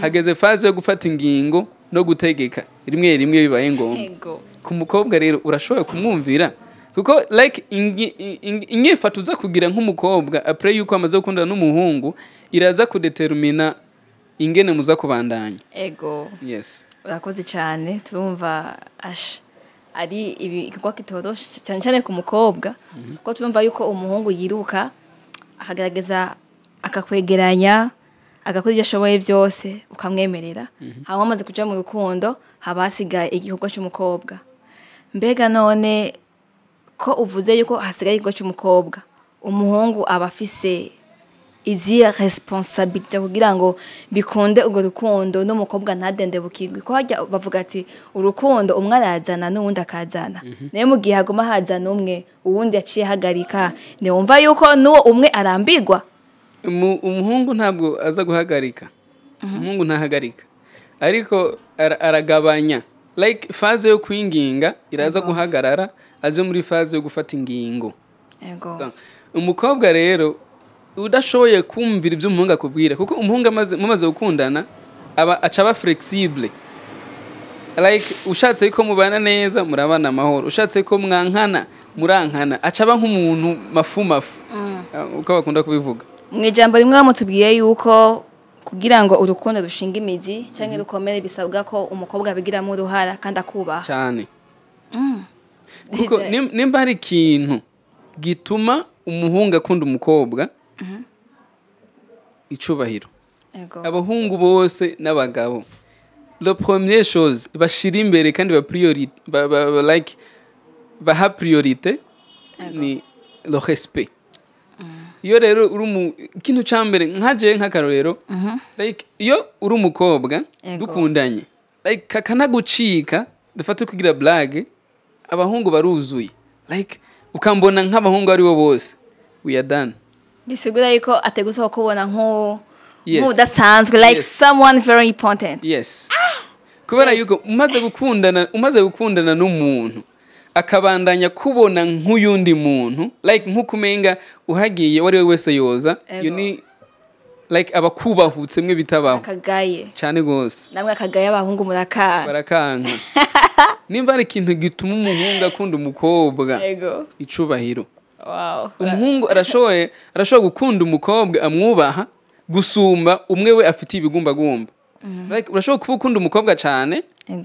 hageze phase yo gufata ingingo no gutegeka rimwe rimwe bibaye ngombwa. Ku mukobwa rero, urashoboye kumwumvira? Kuko like inyifato uza kugira nk'umukobwa après yuko amaze gukundana n'umuhungu iraza kudetermina ingene muza kubandanya. Yes. Urakoze cyane. Turumva ash ari ibi igikorwa kitoroshe, cyane cyane ku mukobwa, kuko turumva yuko umuhungu yiruka, akagerageza, akakwegeranya, agakora ibyo ashoboye byose, ukamwemerera. Hanyuma amaze kuja mu rukundo, haba hasigaye igikorwa cy'umukobwa. Mbega none ko uvuze yuko hasigaye igikorwa cy'umukobwa, umuhungu aba afise izihe responsabilité kugira ngo bikunde urwo rukundo n'umukobwa ntadendebukirwe? Ko hajya bavuga ati urukundo umwe arazana n'uwundi akazana, nayo mu gihe haguma hazana umwe, uwundi yaciye ahagarika, ntiwumva yuko n'uwo umwe arambirwa? Umuhungu ntabwo aza guhagarika. Umuhungu ntahagarika, ariko aragabanya. Like phase yo kwinginga iraza guhagarara, aje muri phase yo gufata ingingo. Donc, umukobwa rero udashoboye kumvira ibyo umuhungu akubwira, kuko umuhungu mumaze gukundana aba aca aba flexible. Like ushatse ko mubana neza, murabana amahoro; ushatse ko mwankana, murankana. Aca aba nk'umuntu mafu mafu, uko bakunda kubivuga. Mu ijambo rimwe bamutubwiye yuko kugira ngo urukundo rushinge imizi cyangwa rukomere, bisabwa ko umukobwa abigiramo uruhara kandi akubaha. Cyane, kuko nimba hari ikintu gituma umuhungu akunda umukobwa, icubahiro. Abahungu bose n'abagabo, le première chose bashira imbere kandi ba priori ba, ba, ba, like baha priorité ni le respect. Iyo rero uri mu ikintu ca mbere, nkaje nk'akarorero, like iyo uri umukobwa dukundanye, like kakanagucika, dufate kugira blague, abahungu baruzuye, like ukambona nk'abahungu ari bo bose, we are done. Bisigura yuko ateguza kubona nk'udasanzwe, like someone very important. Yes, kubera yuko umaze gukundana n'umuntu akabandanya kubona nk'uyundi muntu, like nk'uko umenga uhagiye uwo ari we wese yoza, iyo ni like abakubahutse mwe bitabaho. Akagaye. Cyane rwose. Namwe akagaye, abahungu murakanga. Barakanka. Nimba hari ikintu gituma umuhungu akunda umukobwa, icubahiro. Umuhungu arashoboye gukunda umukobwa amwubaha gusumba umwe we afitiye ibigumbagumba. Like urashobora kuba ukunda umukobwa cyane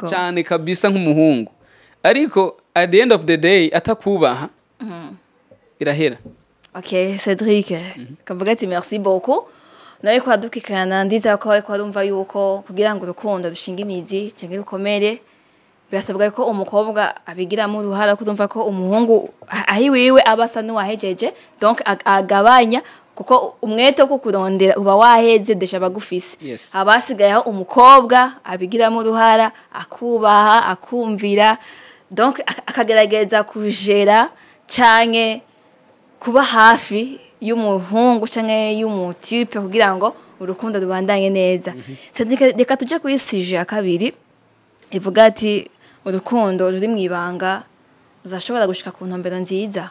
cyane kabisa nk'umuhungu, ariko at the end of the day atakubaha, irahera. Ok, Cedric, kavuga ati merci beaucoup. Nawe kwadukikana, ndizera ko ariko arumva yuko kugira ngo urukundo rushinge imizi cyangwa rukomere, birasabwa ko umukobwa abigiramo uruhara, kurumva ko umuhungu aho iwiwe aba asa n'uwahejeje, donc agabanya, kuko umwete wo kukurondera uba waheze déjà, bagufise. Haba hasigaye aho umukobwa abigiramo uruhara, akubaha, akumvira, donc akagerageza kujera canke kuba hafi y'umuhungu canke y'umutipe kugira ngo urukundo rubandanye neza. Cedric, reka tuje kuri sujet ya kabiri ivuga ati urukundo ruri mu ibanga rurashobora gushika ku ntumbero nziza.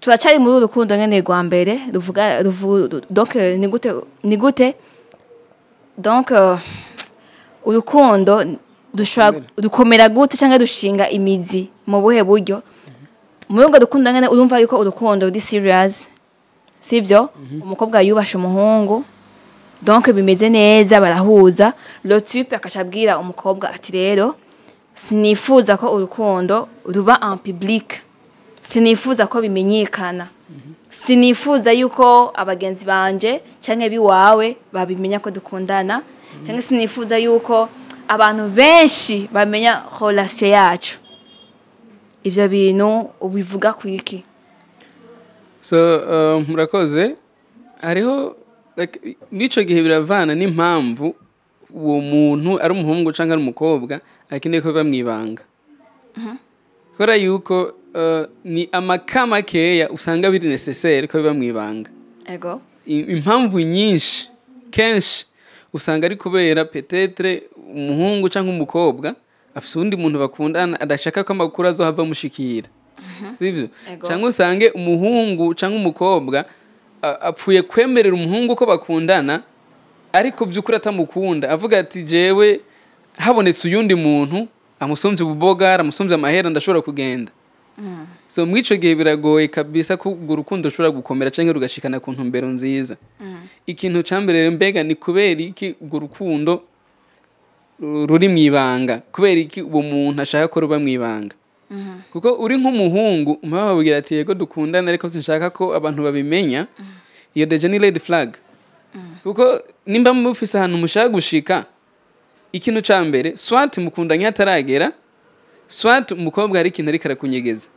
Turacari muri uru rukundo nyene rwa mbere ruvuga donc ni gute donc urukundo dushobora rukomera gute canke rushinga imizi mu buhe buryo? Muri urwo rukundo nyene, urumva yuko urukundo ruri serious, sivyo? Umukobwa yubashe umuhungu, donc bimeze neza, barahuza. Le type akaca abwira umukobwa ati rero sinifuza ko urukundo ruba en public, sinifuza ko bimenyekana, sinifuza yuko abagenzi banje canke biwawe babimenya ko dukundana, canke sinifuza yuko abantu benshi bamenya relation yacu. Ivyo bintu ubivuga kwiki? So murakoze. Hariho like n'ico gihe biravana n'impamvu uwo muntu, ari umuhungu canke ari umukobwa, akeneye ko biba mwibanga, kubera yuko ni amaka makeya usanga biri nécessaire ko biba mwibanga. Impamvu nyinshi kenshi usanga ari kubera peut-être umuhungu cyangwa umukobwa afise uwundi muntu bakundana, adashaka ko amakuru azohava amushikira, sivyo? Ego. Cyangwa usange umuhungu cyangwa umukobwa apfuye kwemerera umuhungu ko bakundana, ariko by'ukuri atamukunda, avuga ati: "Jewe habonetse uyundi muntu amusumvye ububogara, amusumvye amahera, ndashobora kugenda." So muri ico gihe biragoye kabisa ko urwo rukundo rushobora gukomera canke rugashikana ku ntumbero nziza. Ikintu ca mbere rero, mbega ni kubera iki urwo rukundo ruri mw'ibanga? Kubera iki uwo muntu ashaka ko ruba mw'ibanga? Kuko uri nk'umuhungu, umpa babwira ati: "Yego, dukundana, ariko sinshaka ko abantu babimenya." Iyo déjà ni red flag, kuko nimba mufise ahantu mushaka gushika, ikintu ca mbere, soit mukundanye hataragera, soit umukobwa hari ikintu ariko arakunyegeza,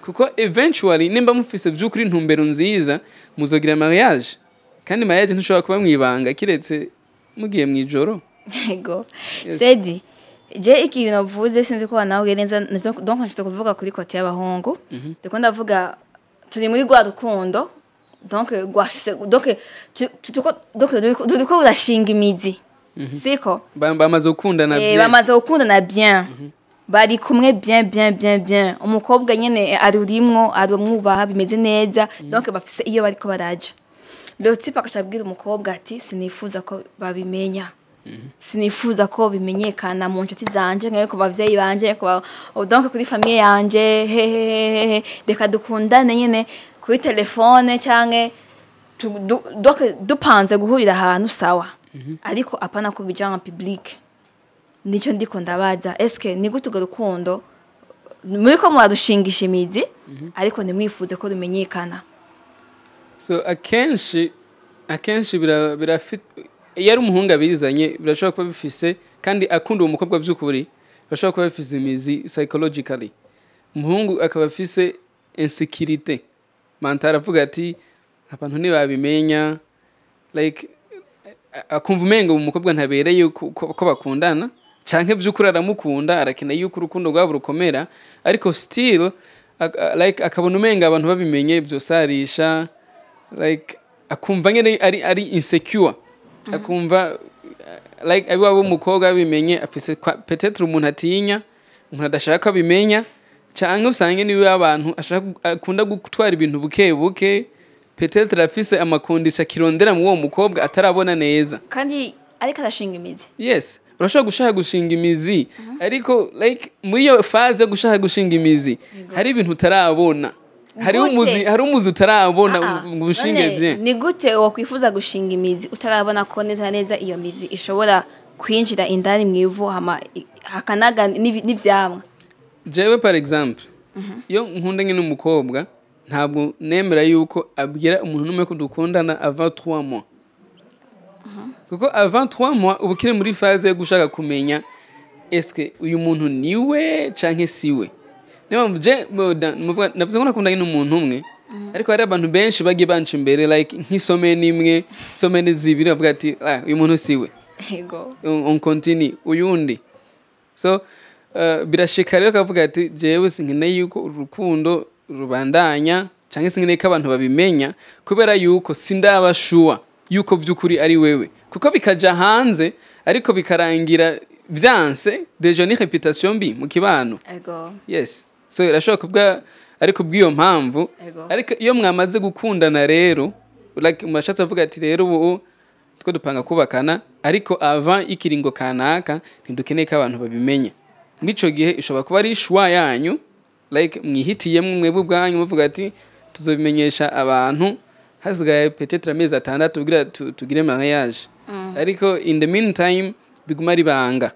kuko eventually nimba mufise vy'ukuri intumbero nziza, muzogira mariage, kandi mariage ntushobora kuba mwibanga, kiretse mugiye mw'ijoro. Ego. Sedi, je ikintu navuze, sinzi ko nawe neza. Donc nshobora kuvuga kuri côté y'abahungu. Ndiko ndavuga turi muri rwa rukundo, donc rwashise, donc donc turiko burashinga imizi, siko? Bamaze gukundana bien. Bamaze gukundana bien, bari kumwe bien bien bien bien, umukobwa nyene arurimwo, arumwubaha, bimeze neza, donc bafise iyo bariko baraja. Le type akaca abwira umukobwa ati: "Sinifuza ko babimenya, sinifuza ko bimenyekana mu nshuti zanje, nkayo ku bavyeyi banje, donc kuri famille yanje, hehehehe, reka dukundane nyene kuri telefone canke donc dupanze guhurira ahantu, sawa, ariko apana ko bija en public." Nico ndiko ndabaza: eske ni gute urwo rukundo muriko murarushingisha imizi, ariko ntimwifuze ko rumenyekana? So akenshi birafite, iyo ari umuhungu abizanye, birashobora kuba bifise, kandi akunda uwo mukobwa by'ukuri, birashobora kuba bifise imizi psychologically. Umuhungu akaba afise insécurité mentale, avuga ati: "Abantu ntibabimenya," like akumva umenga uwo mukobwa ntabereye ko bakundana, canke by'ukuri aramukunda, arakeneye yuko urukundo rwabo rukomera, ariko still like akabona umenga abantu babimenye byosarisha, like akumva nyene ari insecure, akumva like abiwabo w'umukobwa babimenye, afise peut-être umuntu atinya, umuntu adashaka ko abimenya, canke usange niwe abantu ashaka, akunda gutwara ibintu buke buke, peut-être afise ama conditions akirondera mu uwo mukobwa atarabona neza. Kandi ariko arashinga imizi. Yes, urashobora gushaka gushinga imizi, ariko like muri iyo phase yo gushaka gushinga imizi hari ibintu utarabona, hari Gute? umuzi, hari umuzi utarabona Ah, ah. ngo ushinge None, bien. Ni gute wakwifuza gushinga imizi utarabona ko neza neza iyo mizi ishobora kwinjira indani mu ivu, hama hakanaga n'ivyamwa? Jewe par exemple, iyo nkundanye n'umukobwa, ntabwo nemera yuko abwira umuntu n'umwe ko dukundana avant 3 mois, kuko avant 3 mois uba ukiri muri phase yo gushaka kumenya eske uyu muntu niwe canke siwe. Niyo mpamvu je navuze ko nakundanye n'umuntu umwe, ariko hari abantu benshi bagiye banca imbere, like nk'i semaine imwe, semaine 2, bavuga ati: "Ah, uyu muntu siwe." On continue uyundi. So birashika rero kavuga ati: "Jewe sinkeneye yuko urukundo rubandanya, cyangwa sinkeneye ko abantu babimenya, kubera yuko sindaba sure yuko vy'ukuri ari wewe," kuko bikaja hanze ariko bikarangira vyanse, déjà ni réputation mbi mu kibano. Yes, so irashobora kubwa ariko bw'iyo mpamvu. Ariko iyo mwamaze gukundana rero, like murashatse avuga ati: "Rero ubu two dupanga kubakana, ariko avant y'ikiringo kanaka ntidukeneye ko abantu babimenya." Muri ico gihe ishobora kuba ari choix yanyu, like mwihitiyemwo mwebwe ubwanyu, muvuga ati: "Tuzobimenyesha abantu hasigaye peut-être amezi 6 kugira tugire mariage, ariko in the meantime biguma ari banga."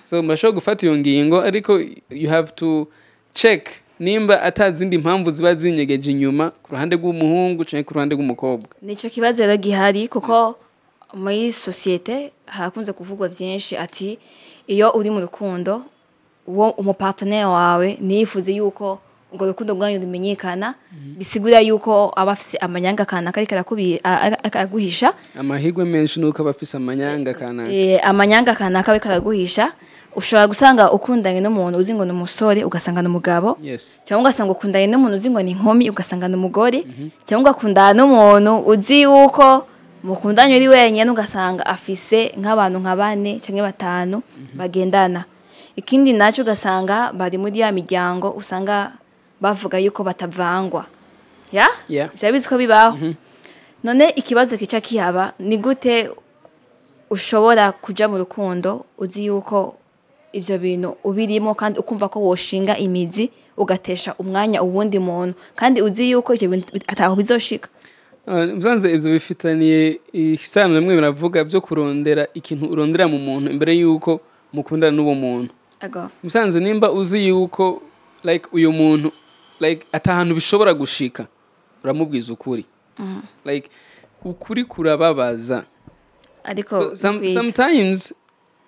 So murashobora gufata iyo ngingo, ariko you have to check nimba atazindi mpamvu ziba zinyegeje inyuma ku ruhande rw'umuhungu canke ku ruhande rw'umukobwa. Nico kibazo rero gihari, kuko muri société harakunze kuvugwa vyinshi ati iyo uri mu rukundo, uwo umu partenaire wawe ntiyifuze yuko urwo rukundo rwanyu rumenyekana, bisigura yuko aba afise amanyanga kanaka ariko araguhisha. Amahirwe menshi nuko aba afise amanyanga kanaka. Amanyanga kanaka ariko araguhisha. Ushobora gusanga ukundanye n'umuntu uzi ngo ni umusore, ugasanga ni umugabo, cyangwa ugasanga ukundanye n'umuntu uzi ngo ni inkumi, ugasanga ni umugore, cyangwa ugakundana n'umuntu uzi yuko mukundanye uri wenyine, ugasanga afise nk'abantu nka bane cyangwa batanu bagendana. Ikindi nacyo, ugasanga bari muri ya miryango usanga bavuga yuko batavangwa ya. Byaba bizi ko bibaho. None ikibazo kica kihaba ni gute ushobora kuja mu rukundo uzi yuko ivyo bintu ubirimo, kandi ukumva ko woshinga imizi, ugatesha umwanya uwundi muntu, kandi uzi yuko ivyo bintu ataho bizoshika? Musanze ivyo bifitaniye isano rimwe biravuga byo kurondera ikintu urondera mu muntu imbere yuko mukundana n'uwo muntu. Musanze nimba uzi yuko like uyu muntu like atahantu bishobora gushika, uramubwiza ukuri. Like ukuri kurababaza. Ariko So, bikwiye. sometimes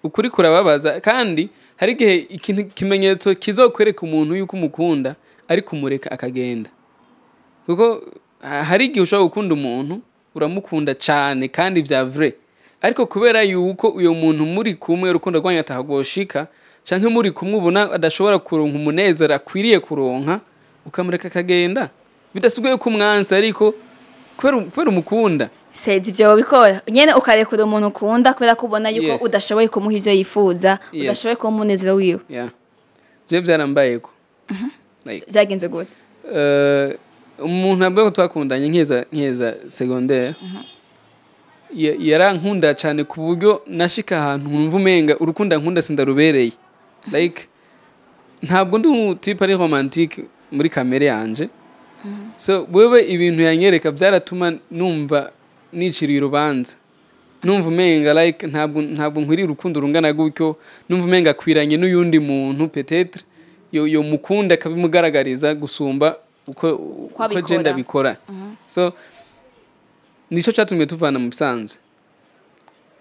ukuri kurababaza, kandi hari igihe ikintu kimenyetso kizokwereka umuntu yuko umukunda ari kumureka akagenda, kuko hari igihe ushobora gukunda umuntu, uramukunda cyane kandi vya vrai, ariko kubera yuko uyo muntu muri kumwe urukundo rwanyu atahagoshika, canke muri kumwe ubona adashobora kuronka umunezero akwiriye kuronka, ukamureka akagenda, bidasigaye ko umwansi, ariko kubera umukunda. Sedi, ivyo wobikora nyene, ukarekura umuntu ukunda kubera ko ubona yuko Yes. udashoboye kumuha ivyo yifuza, Yes. udashoboye kumuha umunezero wiwe? Yeah. Je byarambayeko. Like, Vyagenze gute? Umuntu avuga ko twakundanye nkeza secondaire, yarankunda cyane ku buryo nashika ahantu nkumva umenga urukundo nkunda sindarubereye. Like ntabwo ndi umutipe ari romantique muri kamere yanje, so wewe ibintu yanyereka byaratuma numva niciriye urubanza, numva umenga like ntabwo nkwiriye urukundo rungana gutyo, numva umenga akwiranye n'uyundi muntu, peut-être yo mukunda akabimugaragariza gusumba uko abikora. Je ndabikora. So nico catumye tuvana. Mu bisanzwe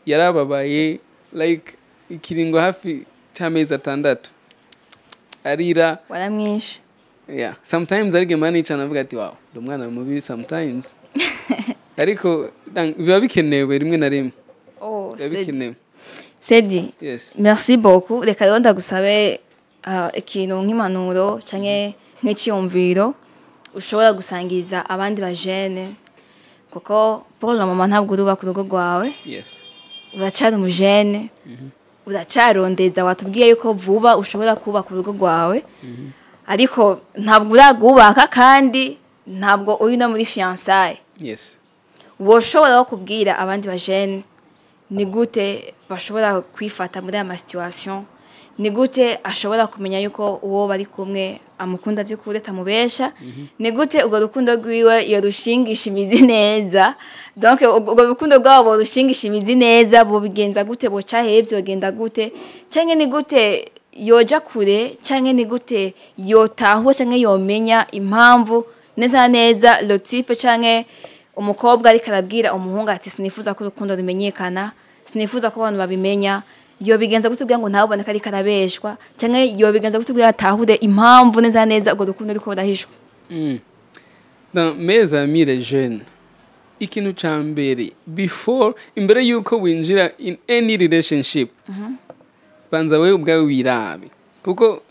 yarababaye like ikiringo hafi c'amezi 6 arira. Waramwishe? Yeah, sometimes ariko mba nica navuga ati: "Wow, ndi umwana mubi sometimes." Ariko biba bikenewe rimwe na rimwe. Oh, Biba Sedi. bikenewe. Sedi, Yes. merci beaucoup. Reka rero ndagusabe ikintu nk'impanuro canke nk'iciyumviro ushobora gusangiza abandi bajene, kuko pour le moment ntabwo urubaka urugo rwawe. Yes. Uracari umujene, uracarondeza. Watubwiye yuko vuba ushobora kubaka urugo rwawe, ariko ntabwo uragubaka kandi ntabwo uri no muri fiançailles. Yes. Woshobora wo kubwira abandi bajene ni gute bashobora kwifata muri aya masituation? Ni gute ashobora kumenya yuko uwo bari kumwe amukunda by'ukuri, atamubesha? Ni gute urwo rukundo rwiwe yorushingisha imizi neza? Donc urwo rukundo rwabo borushingisha imizi neza, bobigenza gute? Boca hevye, bogenda gute? Canke ni gute yoja kure? Canke ni gute yotahura canke yomenya impamvu neza na neza le type canke umukobwa ariko arabwira umuhungu ati: "Sinifuza ko urukundo rumenyekana, sinifuza ko abantu babimenya"? Yobigenza gute kugira ngo ntabone ko ariko arabeshwa? Canke yobigenza gute kugira atahure impamvu neza na neza urwo rukundo ruriko rurahishwa? Dans mes amis les jeunes, ikintu ca mbere, before, imbere yuko winjira in any relationship, banza wewe ubwawe wirabe, kuko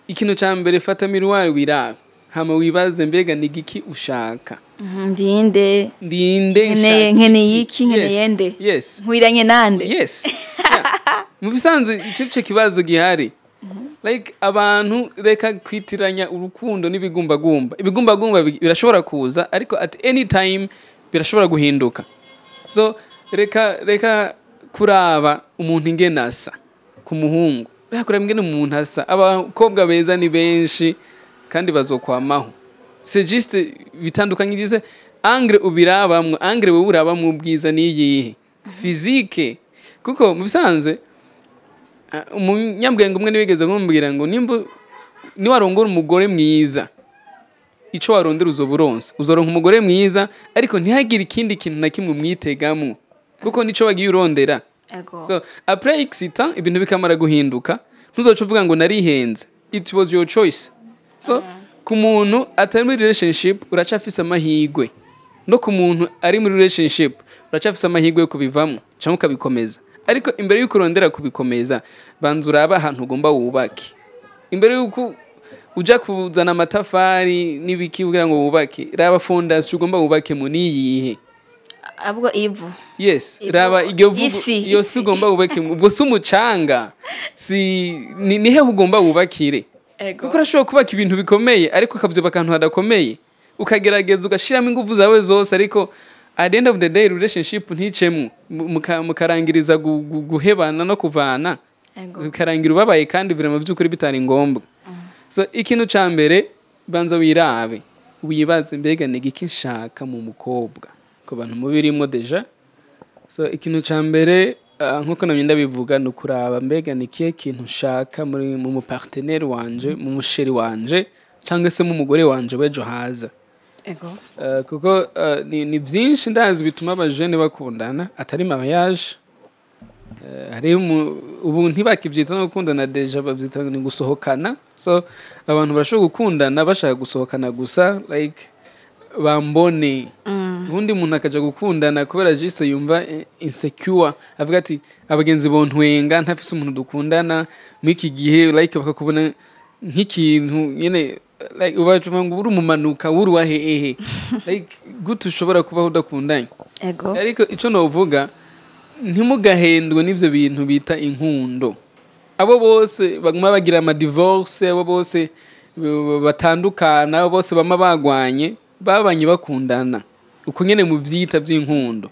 ikintu ca mbere, fata miroir wirabe, hama wibaze: mbega ni igiki ushaka? Ndinde? Ndinde? Nkeneye Nshaka nkeneye iki? Nkeneye Yes, nde? Yes. Nkwiranye nande? Yes. Yeah. Mu bisanzwe icyo cyo kibazo gihari, like abantu reka kwitiranya urukundo n'ibigumbagumba. Ibigumbagumba birashobora kuza, ariko at any time birashobora guhinduka. So reka kuraba umuntu ingene asa. Ku muhungu, reka kuraba ingene umuntu asa. Abakobwa beza ni benshi kandi bazokwamaho. C'est juste bitandukanyirize angle ubirabamwo, angle wewe urabamwo ubwiza niyihe, physique. Kuko mu bisanzwe umunyabwenge umwe niwigeze kumbwira ngo nimba niwarongora umugore mwiza, ico warondera uzoba uronse, uzoronka umugore mwiza, ariko ntihagire ikindi kintu na kimwe umwitegamwo, kuko nico wagiye urondera. So après x temps ibintu bikamara guhinduka, ntuzoca uvuga ngo narihenze. It was your choice. So ku muntu atari muri relationship uracafise amahirwe, no ku muntu ari muri relationship uracafise amahirwe yo kubivamo cyangwa ukabikomeza. Ariko imbere y'uko urondera kubikomeza, banza urabe ahantu ugomba wubake. Imbere y'uko uja kuzana amatafari n'ibiki kugira ngo wubake, raba fondation ugomba wubake mu niyihe. Ahubwo ivu. Yes. Ivu, raba iryo vugu isi, iyo isi. Si ugomba wubake, ubwo si umucanga, si ni hehe ugomba wubakire? Kuko urashobora kubaka ibintu bikomeye, ariko ukavyubaka ahantu hadakomeye, ukagerageza ugashiramo ingufu zawe zose, ariko at the end of the day relationship nticemwo. Mukarangiriza guhebana no kuvana, bikarangira ubabaye kandi vraiment vy'ukuri bitari ngombwa. So ikintu ca mbere, banza wirabe, wibaze: mbega ni igiki nshaka mu mukobwa? Ku bantu mubirimwo déjà. So ikintu ca mbere, nkuko namye ndabivuga, ni ukuraba mbega ni ikihe kintu nshaka muri mu mupartenaire wanje, mu muchéri wanje, cyangwa se mu mugore wanje w'ejo haza. Kuko ni byinshi ndazi bituma abajene bakundana atari mariage. Hariho ubu ntibakibyita no gukundana déjà, babyita ni gusohokana. So abantu barashobora gukundana bashaka gusohokana gusa, like bambone. Ubundi umuntu akaja gukundana kubera juste yumva insecure, avuga ati: "Abagenzi bontwenga ntafise umuntu dukundana muri iki gihe." Like bakakubona nk'ikintu nyene, like ubaca ngo uri umumanuka, uri wahehe, like gute ushobora kubaho udakundanye? Ariko ico novuga, ntimugahendwe n'ivyo bintu bita inkundo. Abo bose baguma bagira ama divorce, abo bose batandukana, abo bose bama bagwanye, babanye bakundana uko nyene mu vyita vy'inkundo.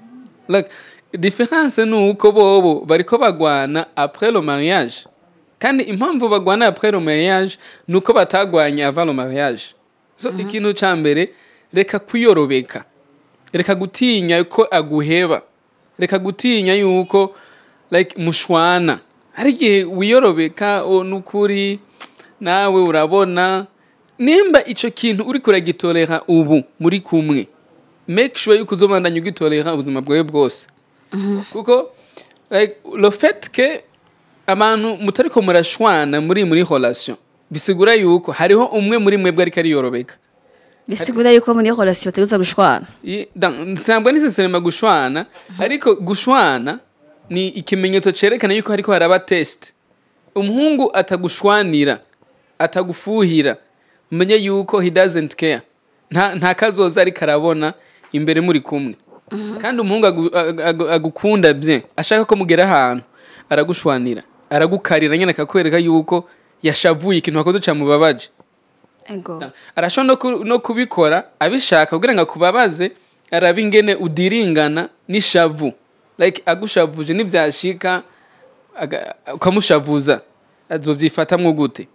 Like différence ni uko bobo bariko bagwana après le mariage, kandi impamvu bagwana après le mariage ni uko batagwanye avant le mariage. So ikintu ca mbere, reka kwiyorobeka, reka gutinya ko aguheba, reka gutinya yuko like mushwana. Hari igihe wiyorobeka, o nukuri nawe urabona nimba ico kintu uriko uragitorera ubu muri kumwe, make sure yuko uzobandanya ugitorera ubuzima bwawe bwose, kuko like le fait que abantu mutariko murashwana muri relation, bisigura yuko hariho umwe muri mwebwe ariko ariyorobeka. Bisigura yuko muri relation utegerezwa gushwana? Ntabwo nécessairement gushwana, ariko gushwana ni ikimenyetso cerekana yuko hariko haraba test. Umuhungu atagushwanira, atagufuhira, umenye yuko he doesn't care, nta kazoza ariko arabona imbere muri kumwe. Kandi umuhungu agukunda bien, ashaka ko mugera ahantu, aragushwanira, aragukarira nyine, akakwereka yuko yashavuye, ikintu wakoze camubabaje. Arashobora no kubikora abishaka kugira ngo akubabaze, arabe ingene udiringana n'ishavu. Like agushavuje, nibyashika ukamushavuza, azovyifatamwo gute?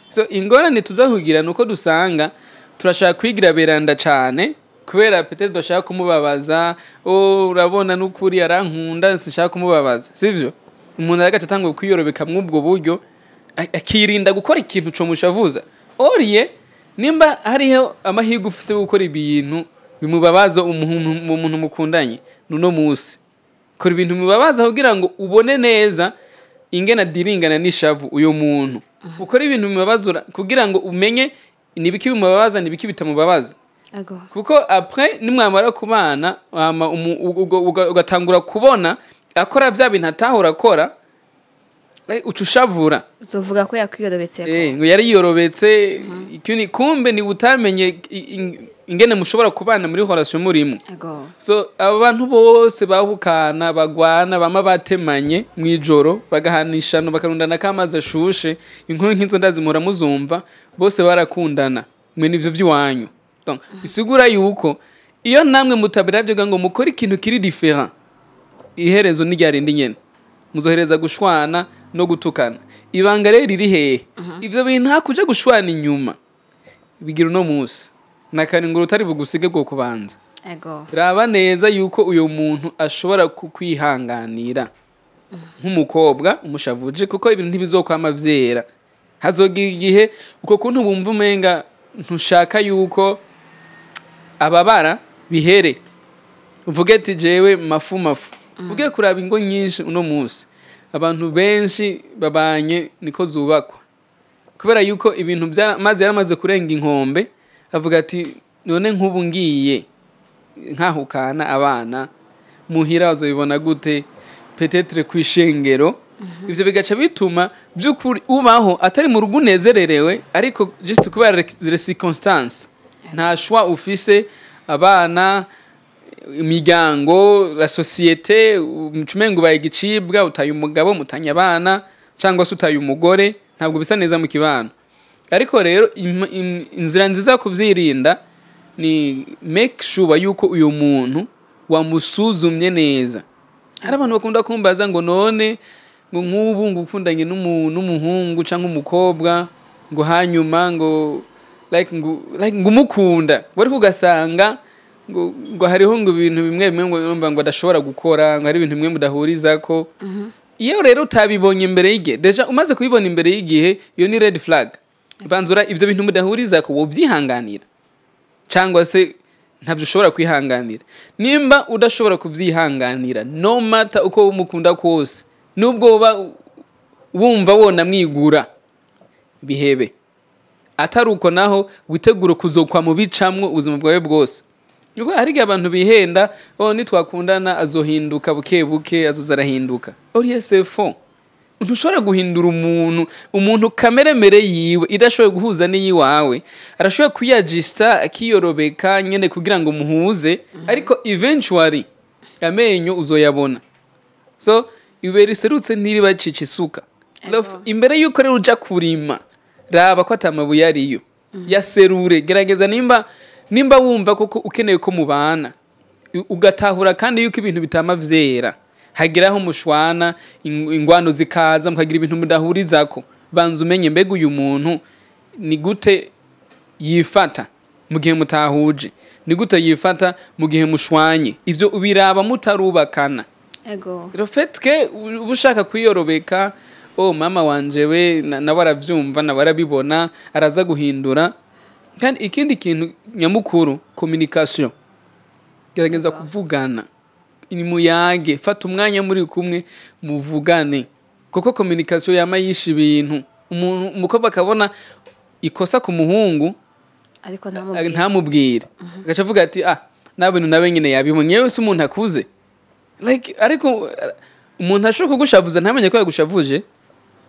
So ingorane tuzahugira nuko dusanga turashaka kwigira beranda cane, kubera peut-être dushaka kumubabaza. Oh, urabona n'ukuri arankunda, sinshaka kumubabaza, sivyo? Umuntu aragaca atangura kwiyorobeka mw'ubwo buryo, akirinda gukora ikintu comushavuza. Oriye nimba hariho amahirwe ufise yo gukora ibintu bimubabaza umuntu mukundanye nuno musi, kora ibintu bimubabaza kugira ngo ubone neza ingene adiringana n'ishavu uyo muntu. Ukora ibintu bimubabaza kugira ngo umenye nibiki bimubabaza, nibiki bitamubabaza. Kuko après nimwamara kubana, hama ugatangura kubona akora bya bintu atahora akora, like, uca ushavura. Uzovuga ko yakwiyorobetse. Eh, ngo yari yiyorobetse ikindi, kumbe ni utamenye ingene mushobora kubana muri relation murimo. So abo bantu bose bahukana, bagwana, bama batemanye mw'ijoro, bagahanishano, bakarundana k'amazi ashushe, inkuru nk'izo ndazi muhora muzumva, bose barakundana. Mwe nivyo vy'iwanyu. Donc bisigura yuko iyo namwe mutabirabyo ngo mukore ikintu kiri différent, iherezo ni ryarindi nyene, muzohereza gushwana no gutukana. Ibanga rero riri hehe? Ivyo bintu hakuja gushwana inyuma, bigira uno munsi nakaringura utari bugusige bwo kubanza. Raba neza yuko uyu muntu ashobora kukwihanganira nk'umukobwa umushavuje, kuko ibintu ntibizokwama vyera. Hazogira igihe uko kuntu bumva umenga ntushaka yuko ababara bihere, uvuge ati: "Jewe mafu mafu." Ugiye kuraba ingo nyinshi uno munsi, abantu benshi babanye niko zubakwa, kubera yuko ibintu mazi yaramaze kurenga inkombe. Avuga ati: "None nk'ubu ngiye nkahukana, abana muhira bazobibona gute?" peut-être kwishengero. Ivyo bigaca bituma by'ukuri ubaho atari mu rugo unezererewe, ariko just kubera les circonstances, nta choix ufise, abana, imiryango, la société, umengo ubaye igicibwa, utaye umugabo, mutanye abana, cyangwa se utaye umugore, ntabwo bisa neza mu kibano. Ariko rero inzira nziza yo kuvyirinda ni make sure yuko uyu muntu wamusuzumye neza. Hari abantu bakunda kumbaza ngo none ngo nk'ubu ngo ukundanye n'umuhungu cyangwa umukobwa, ngo hanyuma ngo like ngo umukunda, ngo ariko ugasanga ngo hariho ngo ibintu bimwe bimwe ngo urumva ngo adashobora gukora, ngo hari ibintu bimwe mudahurizako. Iyo rero utabibonye imbere y'igihe, déjà umaze kubibona imbere y'igihe, iyo ni red flag. Banzura ivyo bintu mudahurizako, wovyihanganira cyangwa se ntabyo ushobora kwihanganira. Nimba udashobora kuvyihanganira, no matter uko umukunda kose, nubwo uba wumva wona mwigura, bihebe. Atari uko naho, witegure kuzokwa mu bicamwo ubuzima bwawe bwose. Nuko hari igihe abantu bihenda: "Oh, nitwakundana azohinduka buke buke, azoza arahinduka." Oriye, c'est faux. Ntushobora guhindura umuntu. Umuntu kamere mere yiwe idashoboye guhuza n'iyiwawe, arashobora kwiyajista, akiyorobeka nyene kugira ngo muhuze, ariko eventually amenyo uzoyabona. So ibuye riserutse ntiribacica isuka. Imbere yuko rero uja kurima, raba ko atamabuye ariyo, yaserure. Gerageza, nimba wumva koko ukeneye ko mubana, ugatahura kandi yuko ibintu bitama vyera, hageraho mushwana, ingwano zikaza, mukagira ibintu mudahurizako, banza umenye mbega uyu muntu ni gute yifata mu gihe mutahuje, ni gute yifata mu gihe mushwanye. Ivyo ubiraba mutarubakana. Le fait que uba ushaka kwiyorobeka: "Oh, mama wanje we nawe aravyumva, nawe arabibona, araza guhindura." Kandi ikindi kintu nyamukuru, communication. Gerageza kuvugana, ni muyage, fata umwanya muri kumwe muvugane, kuko communication yama yisha ibintu. Umuntu, umukobwa akabona ikosa ku muhungu, ariko ntamubwire. Ntamubwire, agaca avuga ati: "Ah, nta bintu, nawe nyine yabibonye, yewe se umuntu akuze." Like, ariko umuntu ashobora kugushavuza ntamenye ko yagushavuje,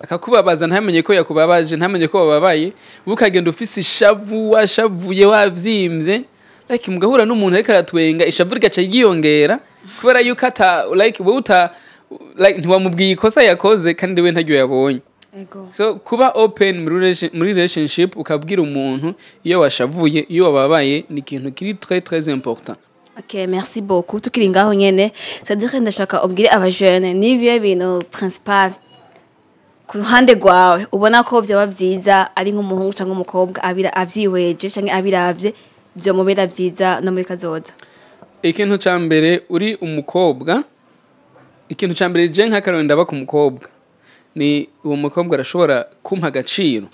akakubabaza ntamenye ko yakubabaje, ntamenye ko wababaye. Wowe ukagenda ufise ishavu, washavuye, wavyimbye, like mugahura n'umuntu ariko aratwenga, ishavu rigaca ryiyongera kubera yuko ata like wowe uta like ntiwamubwiye ikosa yakoze, kandi we ntaryo yabonye. So kuba open muri relationship, ukabwira umuntu iyo washavuye, iyo wababaye, ni ikintu kiri très très important. Ok, merci beaucoup. Tukiri ngaho nyene, Cedric, ndashaka ubwire abajene n'ibihe bintu principal ku ruhande rwawe ubona ko vyoba vyiza ari nk'umuhungu cyangwa umukobwa abira avyihweje canke abiravye vyomubera vyiza no muri kazoza. Ikintu ca mbere, uri umukobwa, ikintu ca mbere je nk'akarorero ndaba ku mukobwa ni uwo mukobwa arashobora kumpa agaciro,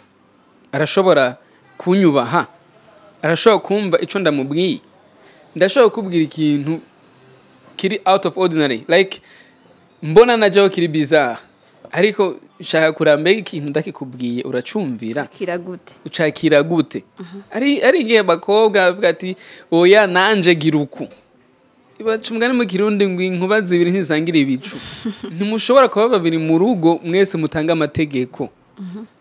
arashobora kunyubaha, arashobora kumva ico ndamubwiye. Ndashobora kukubwira ikintu kiri out of ordinary, like mbona najaho kiri bizarre, ariko nshaka kuraba mbega ikintu ndakikubwiye uracumvira? Kira gute? Ucakira gute? Ari igihe abakobwa bavuga ati: "Oya, nanje gira uku." Baca umugani mu Kirundi ngo inkuba zibiri ntisangira ibicu. Ntimushobora kuba babiri mu rugo mwese mutanga amategeko.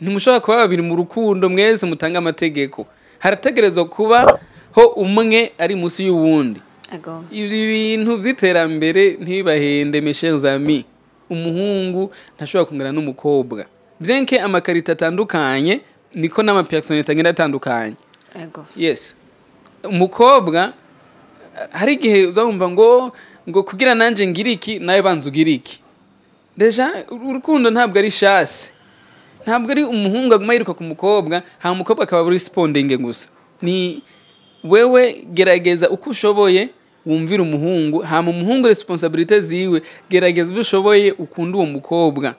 Ntimushobora kuba babiri mu rukundo mwese mutanga amategeko. Harategerezwa kuba ho umwe ari munsi y'uwundi. Ibi bintu by'iterambere ntibahende, mes chers amis. Umuhungu ntashobora kungana n'umukobwa. Bien que ama qualités atandukanye, niko n'ama personnalités agenda atandukanye. Yes, umukobwa hari igihe uzumva ngo kugira nanje ngira iki, nawe banza ugira iki. Déjà urukundo ntabwo ari chasse, ntabwo ari umuhungu aguma yiruka ku mukobwa, hama umukobwa akaba responding gusa. Ni wewe gerageza uko ushoboye wumvira umuhungu, hama umuhungu responsabilité ziwe, gerageza uko ushoboye ukunde uwo mukobwa.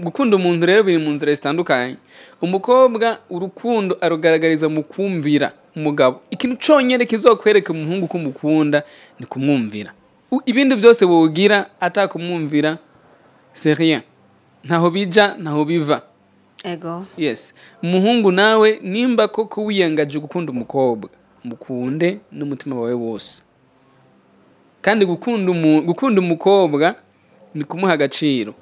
Gukunda umuntu rero biri mu nzira zitandukanye. Umukobwa urukundo arugaragariza mu kumvira umugabo. Ikintu conyene kizokwereka umuhungu ko umukunda ni kumwumvira. Ibindi byose wogira atakumwumvira, c'est rien, ntaho bija, ntaho biva. Yes, umuhungu nawe nimba koko wiyangaje gukunda umukobwa, mukunde n'umutima wawe wose. Kandi gukunda umukobwa Ni kumuha agaciro.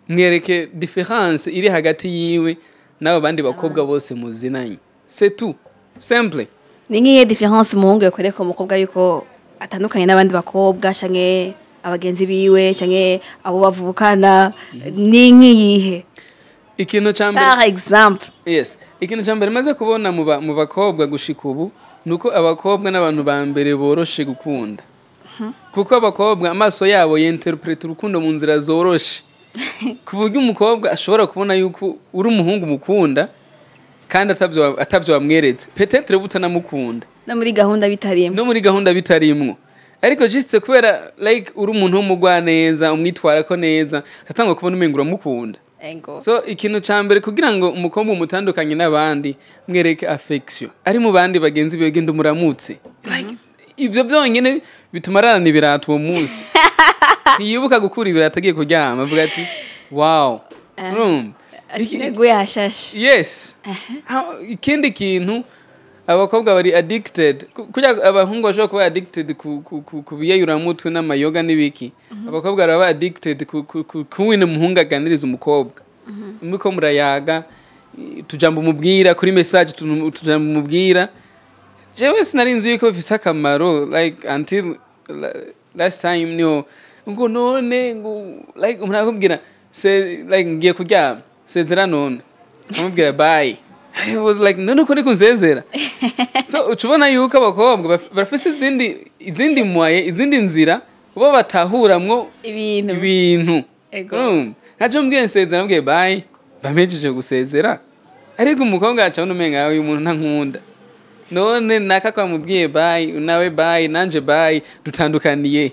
Mwereke différence iri hagati yiwe n'abo bandi bakobwa bose muzinanye. C'est tout, simple. Ni nk'iyo différence umuhungu yakwereka umukobwa yuko atandukanye n'abandi bakobwa, canke abagenzi biwe, canke abo bavukana, ni nk'iyihe? Ikintu ca mbere, par exemple? Yes, ikintu cya mbere maze kubona mu bakobwa gushika ubu ni uko abakobwa n'abantu ba mbere boroshe gukunda, kuko abakobwa amaso yabo yinterpreta urukundo mu nzira zoroshe, ku buryo umukobwa ashobora kubona yuko uri umuhungu mukunda kandi atavyo wamweretse, peut-être butanamukunda. No muri gahunda bitarimo. No muri gahunda bitarimwo, ariko juste kubera like uri umuntu w'umugwaneza, umwitwarako neza, atangwa kubona umengo uramukunda. So ikintu ca mbere kugira ngo umukobwa umutandukanye n'abandi, mwereke affection ari mu bandi bagenzi biwe, genda umuramutse. Like, ivyo byonyine bituma ararana ibirato uwo munsi, ntiyibuka gukura ibirato agiye kuryama, avuga ati: "Wow." Urumva? Neguye hashashe. Yes. Ikindi kintu, abakobwa bari addicted. Kurya abahungu bashobora kuba addicted ku biyayuramutwe n'amayoga n'ibiki, abakobwa baraba addicted ku wine umuhungu aganiriza umukobwa, muriko murayaga, utujambo umubwira kuri message, utujambo umubwira. Jewe sinari nzi yuko bifise akamaro, like until last time niho ngo none ngo like umuntu akubwira se like "Ngiye kuryama, sezera." None amubwira "Bye." I was like, "None uko niko nsezera?" So uca ubona yuko abakobwa barafise izindi moyens, izindi nzira bo batahuramwo ibintu. Ibintu. Urumva? Nkaje mbwiye nsezera, mbwiye "Bye," bampejeje gusezera, ariko umukobwa aca abona umenga uyu muntu ntankunda. None naka kwamubwiye "Bye," nawe "Bye," nanje "Bye," dutandukaniye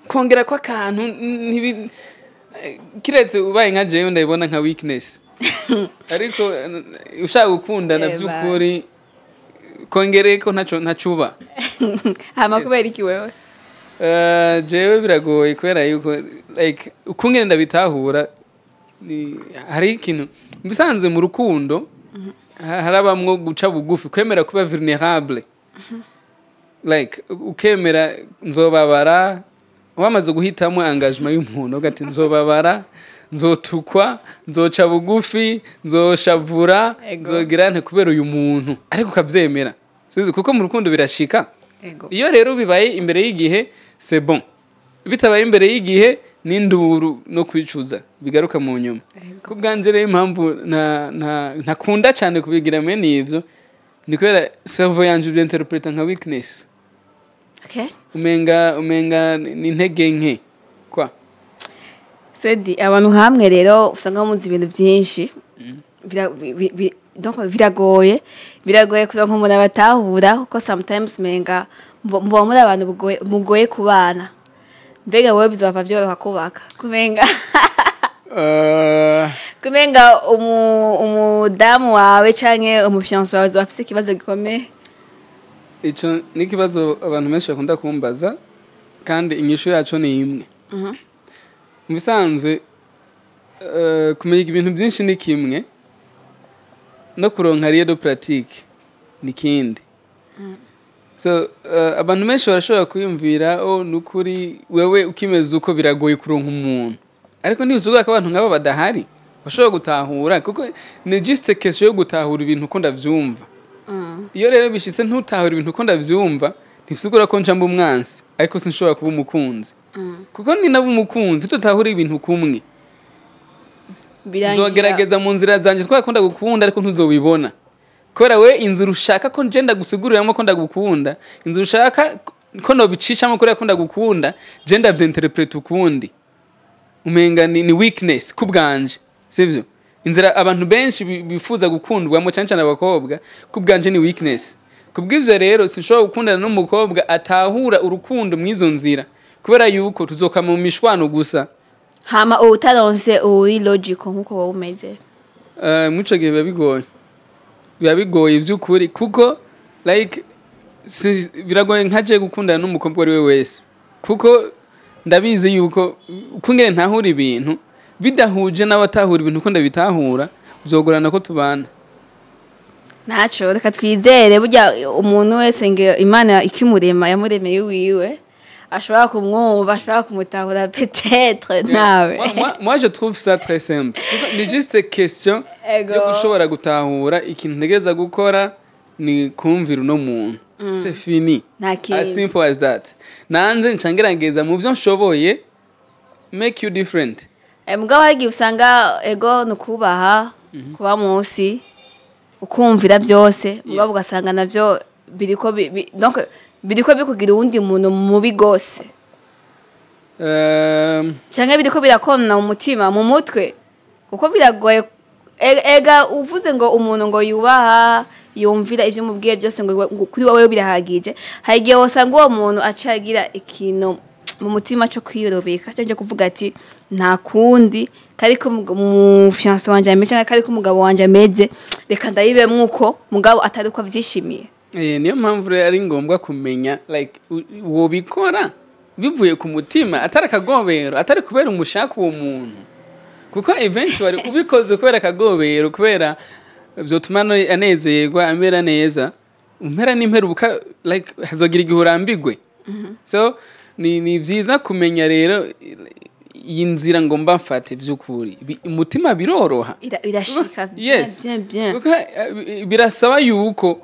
kongera ko akantu ntibi kiretse ubaye nka jewe ndabibona nka weakness, ariko ushaka gukundana by'ukuri, kongere ko ntaco ntacuba. Hama kubera iki wewe? Jewe biragoye kubera yuko like ukungene ndabitahura ni hari ikintu bisanzwe mu rukundo, harabamwo guca bugufi, kwemera kuba vulnerable, like ukemera nzobabara. Wamaze guhitamo engagement y'umuntu, ugati "Nzobabara, nzotukwa, nzoca bugufi, nzoshavura, nzogira nte kubera uyu muntu," ariko ukabyemera. Sizi, kuko mu rukundo birashika. Iyo rero bibaye imbere y'igihe, c'est bon. Bitabaye imbere y'igihe, n'induru no kwicuza bigaruka mu nyuma. Ku bwanje rero, impamvu ntakunda cyane kubigira mwene ivyo ni kubera cerveau yanje ibyinterpreta nka weakness. Umenga ni intege nke kwa. Sedi, abantu nkamwe rero usanga muzi ibintu byinshi. Donc biragoye kugira ngo umuntu abatahura, kuko sometimes umenga muba muri abantu mugoye kubana. Mbega wowe bizova byoroha kubaka, kumenga kumenga umudamu wawe canke umufiancé wawe azoba afise ikibazo gikomeye? Ico ni ikibazo abantu benshi bakunda kumbaza, kandi inyishu yaco ni imwe. Mu bisanzwe, kumenya ibintu byinshi ni kimwe, no kuronka lieu de pratique ni kindi. So abantu benshi barashobora kwiyumvira: "Oh, nukuri wewe ukimeze uko biragoye kuronka umuntu." Ariko ntibisubiza ko abantu nk'abo badahari bashobora gutahura, kuko ni juste question yo gutahura ibintu uko ndavyumva. Iyo rero bishitse ntutahura ibintu uko ndavyumva, ntibisigura ko nca mba umwansi, ariko sinshobora kuba umukunzi, kuko ni naba umukunzi tutahura ibintu kumwe, Birangira. nzogerageza mu nzira zanje twakunda ko ndagukunda, ariko ntuzobibona kubera we inzira ushaka ko nje ndagusiguriramo ko ndagukunda, inzira ushaka ko nobicishamo kubera ko ndagukunda, je ndavyinterpreta ukundi, umenga ni weakness ku bwanje. Sivyo? Inzira abantu benshi bifuza gukundwamo, cyane cyane abakobwa, ku bwanje ni weakness. Kubw'ivyo rero sinshobora gukundana n'umukobwa atahura urukundo mw'izo nzira, kubera yuko tuzokama mu mishwano gusa. Hama utaronse uri logical nkuko wowe umeze? Muco gihe biba bigoye, biba bigoye vy'ukuri, kuko like biragoye nkaje gukundana n'umukobwa uwo ari we wese, kuko ndabizi yuko ukungene ntahura ibintu bidahuje n'abatahura ibintu uko ndabitahura, bizogorana ko tubana. Ntaco, reka twizere. Burya umuntu wese ngo Imana ikimurema yamuremeye wiwe. Ashobora kumwumva, ashobora kumutahura peut-être nawe. Moi, je trouve ça très simple. Kuko ni juste question yo gushobora gutahura ikintu ntegereza gukora ni kumvira uno muntu. C'est fini. Nta kindi. As simple as that. Nanje nca ngerageza mu byo nshoboye make you different. Mugabo hari igihe usanga ego ni ukubaha, kuba munsi, ukumvira byose, mugabo ugasanga navyo biriko donc biriko bikugira uwundi muntu mubi gose, canke biriko birakona mu mutima, mu mutwe, kuko biragoye. Ega uvuze ngo umuntu ngo yubaha, yumvira ivyo umubwiye byose, ngo kuri wowe birahagije, hari igihe wosanga uwo muntu aca agira ikintu mu mutima cyo kwiyorobeka cyangwa kuvuga ati nta kundi kari ko mu fiancé wanje ameze canke kari ko umugabo wanje ameze, reka ndayibemwo uko, mugabo atari uko avyishimiye. Niyo mpamvu rero ari ngombwa kumenya like wobikora bivuye ku mutima, atari akagobero, atari kubera umushaka uwo muntu, kuko eventually ubikoze kubera akagobero, kubera vyotuma anezerwa, amera neza, impera n'impera ubuka like hazogira igihe urambigwe. So ni vyiza kumenya rero iyi nzira ngomba mfate vy'ukuri. Umutima biroroha. Irashika bien. Yes. Bien bien. Kuko birasaba yuko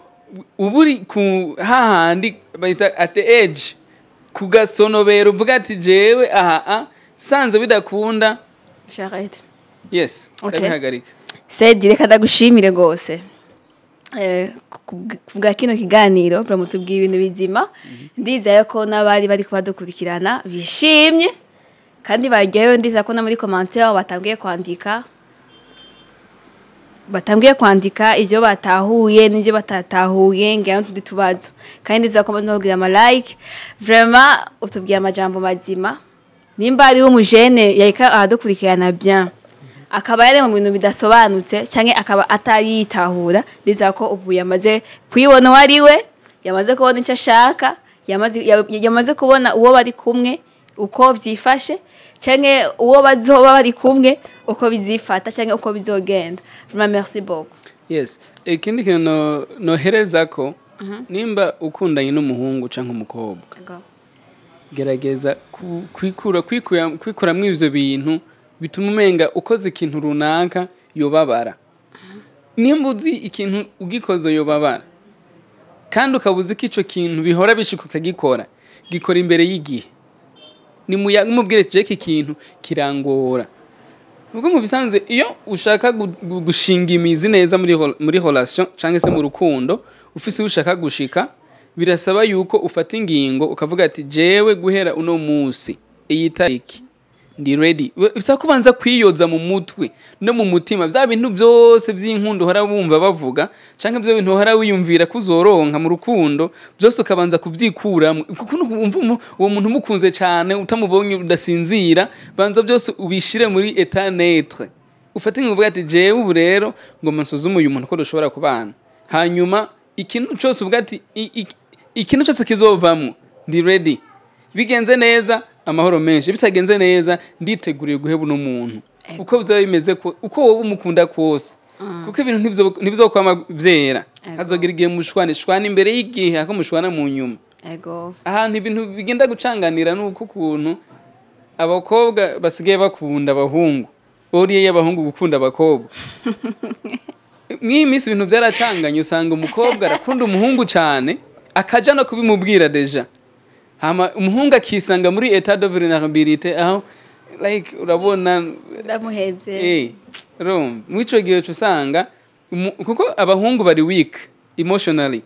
uba uri ku hahandi bayita at the edge, ku gasonobero, uvuga ati jewe aha sanze bidakunda. J'arrête. Yes. Okay. Ndabihagarika. Sedi, reka ndagushimire rwose ku bwa kino kiganiro. Muramutubwiye ibintu bizima. Ndizeye ko n'abari bari kubadukurikirana bishimye kandi baryohewe. Ndizeye ko no muri commentaire batangiye kwandika ivyo batahuye n'ivyo batatahuye, ngira n'utundi tubazo, kandi ndizeye ko bazogira ama like. Vraiment utubwiye amajambo mazima. Nimba ari umujene yariko aradukurikirana bien, akaba yari mu bintu bidasobanutse canke akaba atariyitahura, ndizera ko ubu yamaze kwibona uwo ari we, yamaze kubona icyo ashaka, yamaze kubona uwo bari kumwe uko vyifashe, canke uwo bazoba bari kumwe uko bizifata canke uko bizogenda. Vraiment merci beaucoup. Yes, ikindi kintu nohereza ko nimba ukundanye n'umuhungu canke umukobwa, gerageza kwikura kwikuramwo ivyo bintu bituma umenga ukoze ikintu runaka yobabara. Nimba uzi ikintu ugikoze yobabara, kandi ukaba uzi ko ico kintu bihora bishika ukagikora, gikora imbere y'igihe. Nimubwire je iki kintu kirangora, ubwo mu bisanzwe iyo ushaka gushinga imizi neza muri relation cyangwa se mu rukundo ufise, ushaka gushika, birasaba yuko ufata ingingo ukavuga ati jewe guhera uno munsi, iyi tariki, ndi ready. Bisaba kubanza kwiyoza mu mutwe no mu mutima bya bintu byose by'inkundo uhora wumva bavuga, canke ibyo bintu uhora wiyumvira kuzoronka mu rukundo byose, ukabanza kubyikuramo, kuko wumva uwo muntu umukunze cyane, utamubonye udasinzira. Banza byose ubishire muri état neutre, ufate ingingo uvuga ati jewe ubu rero ngomba nsuzume uyu muntu ko dushobora kubana, hanyuma ikintu cyose uvuga ati ikintu cyose kizovamwo ndi ready. Bigenze neza, amahoro menshi; bitagenze neza, nditeguriye guheba uno muntu uko byaba bimeze, ko uko wowe umukunda kose, kuko ibintu ntibizokwama vyera. Hazogira igihe mushwana. Shwana imbere y'igihe ako mushwana mu nyuma. Ahantu ibintu bigenda gucanganira nuko ukuntu abakobwa basigaye bakunda abahungu, oriye y'abahungu gukunda abakobwa. Mw'iyi minsi ibintu byaracanganye, usanga umukobwa arakunda umuhungu cyane, akaja no kubimubwira déjà, hama umuhungu akisanga muri état de vulnérabilité, aho like urabona Ndamuhevye. Urumva mw'ico gihe uca usanga kuko abahungu bari weak emotionally.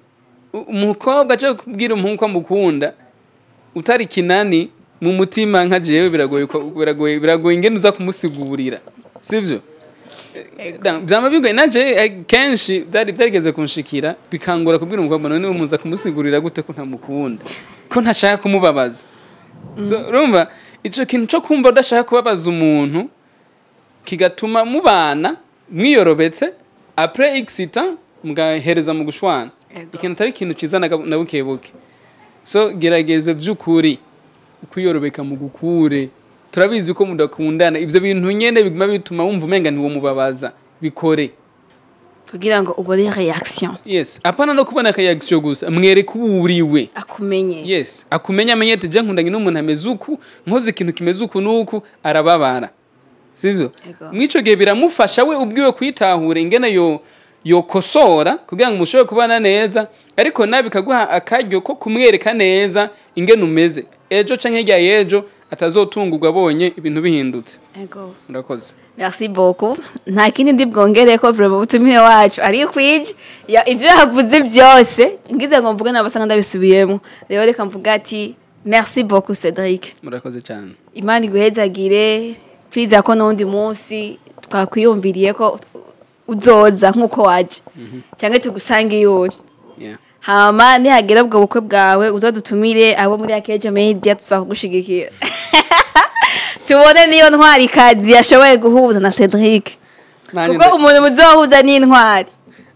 Umukobwa aje kubwira umuhungu ko amukunda, utari kinani mu mutima nka jewe, biragoye biragoye ingene uza kumusigurira, sivyo? Vyama bigoye. Nanje kenshi byari byarigeze kunshikira, bikangora kubwira umukobwa. None umuza kumusigurira gute ko ntamukunda, ko ntashaka kumubabaza? So urumva ico kintu co kumva udashaka kubabaza umuntu kigatuma mubana mwiyorobetse, après x temps mugahereza mu gushwana. Ikintu atari ikintu ciza na buke buke. So gerageza vy'ukuri kwiyorobeka mu gukure. Turabizi ko mudakundana, ivyo bintu nyene biguma bituma wumva umenga ntiwomubabaza, bikore Kugira ngo ubone réaction. Yes, apana no kubona réaction gusa, mwereke uwo uriwe. Akumenye. Akumenye. Yes, akumenya, amenye ati je nkundanye n'umuntu ameze uku, nkoze ikintu kimeze uku n'uku arababara, sivyo? Ego. Mw'ico gihe biramufasha we ubwiwe kwitahura ingene yo yokosora kugira ngo mushobore kubana neza, ariko nawe bikaguha akaryo ko kumwereka neza ingene umeze, ejo canke hirya y'ejo atazotungurwa abonye ibintu bihindutse. Ego. Murakoze. Merci beaucoup. Nta kindi ndi bwongere ko vraiment ubutumire wacu ari kwije. Ibyo yavuze byose ngize ngo mvuge nabasanga ndabisubiyemo. Rero reka mvuga ati merci beaucoup, Cedric. Murakoze cyane. Imana iguhezagire. Twizera ko n'undi munsi twakwiyumviriye ko uzoza nk'uko waje. Cyangwa tugusange iyo uri. Hama nihagera ubwo bukwe bwawe uzadutumire abo muri Akejo Media, tuzakugushigikira. Tubone niyo ntwarikazi yashoboye guhuza na Cedric. Nanjye Kuko umuntu muzohuza n'intwari.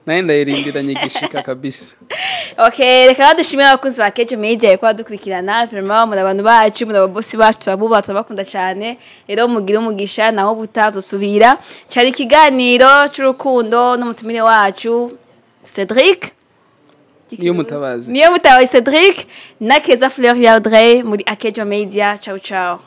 Nanjye ndayirindiranye igishika kabisa. Okay, reka dushimire abakunzi ba Kejo Media ko badukurikirana. Vraiment muri abantu bacu, muri ababosi bacu, turabubaha, turabakunda cyane. Rero mugire umugisha, naho butadusubira. Cari ikiganiro c'urukundo n'umutumire wacu Cedric. Niyo mutabazi. Niyo mutabazi Cedric na Keza Fleur Audrey muri Akejo Media. Ciao ciao.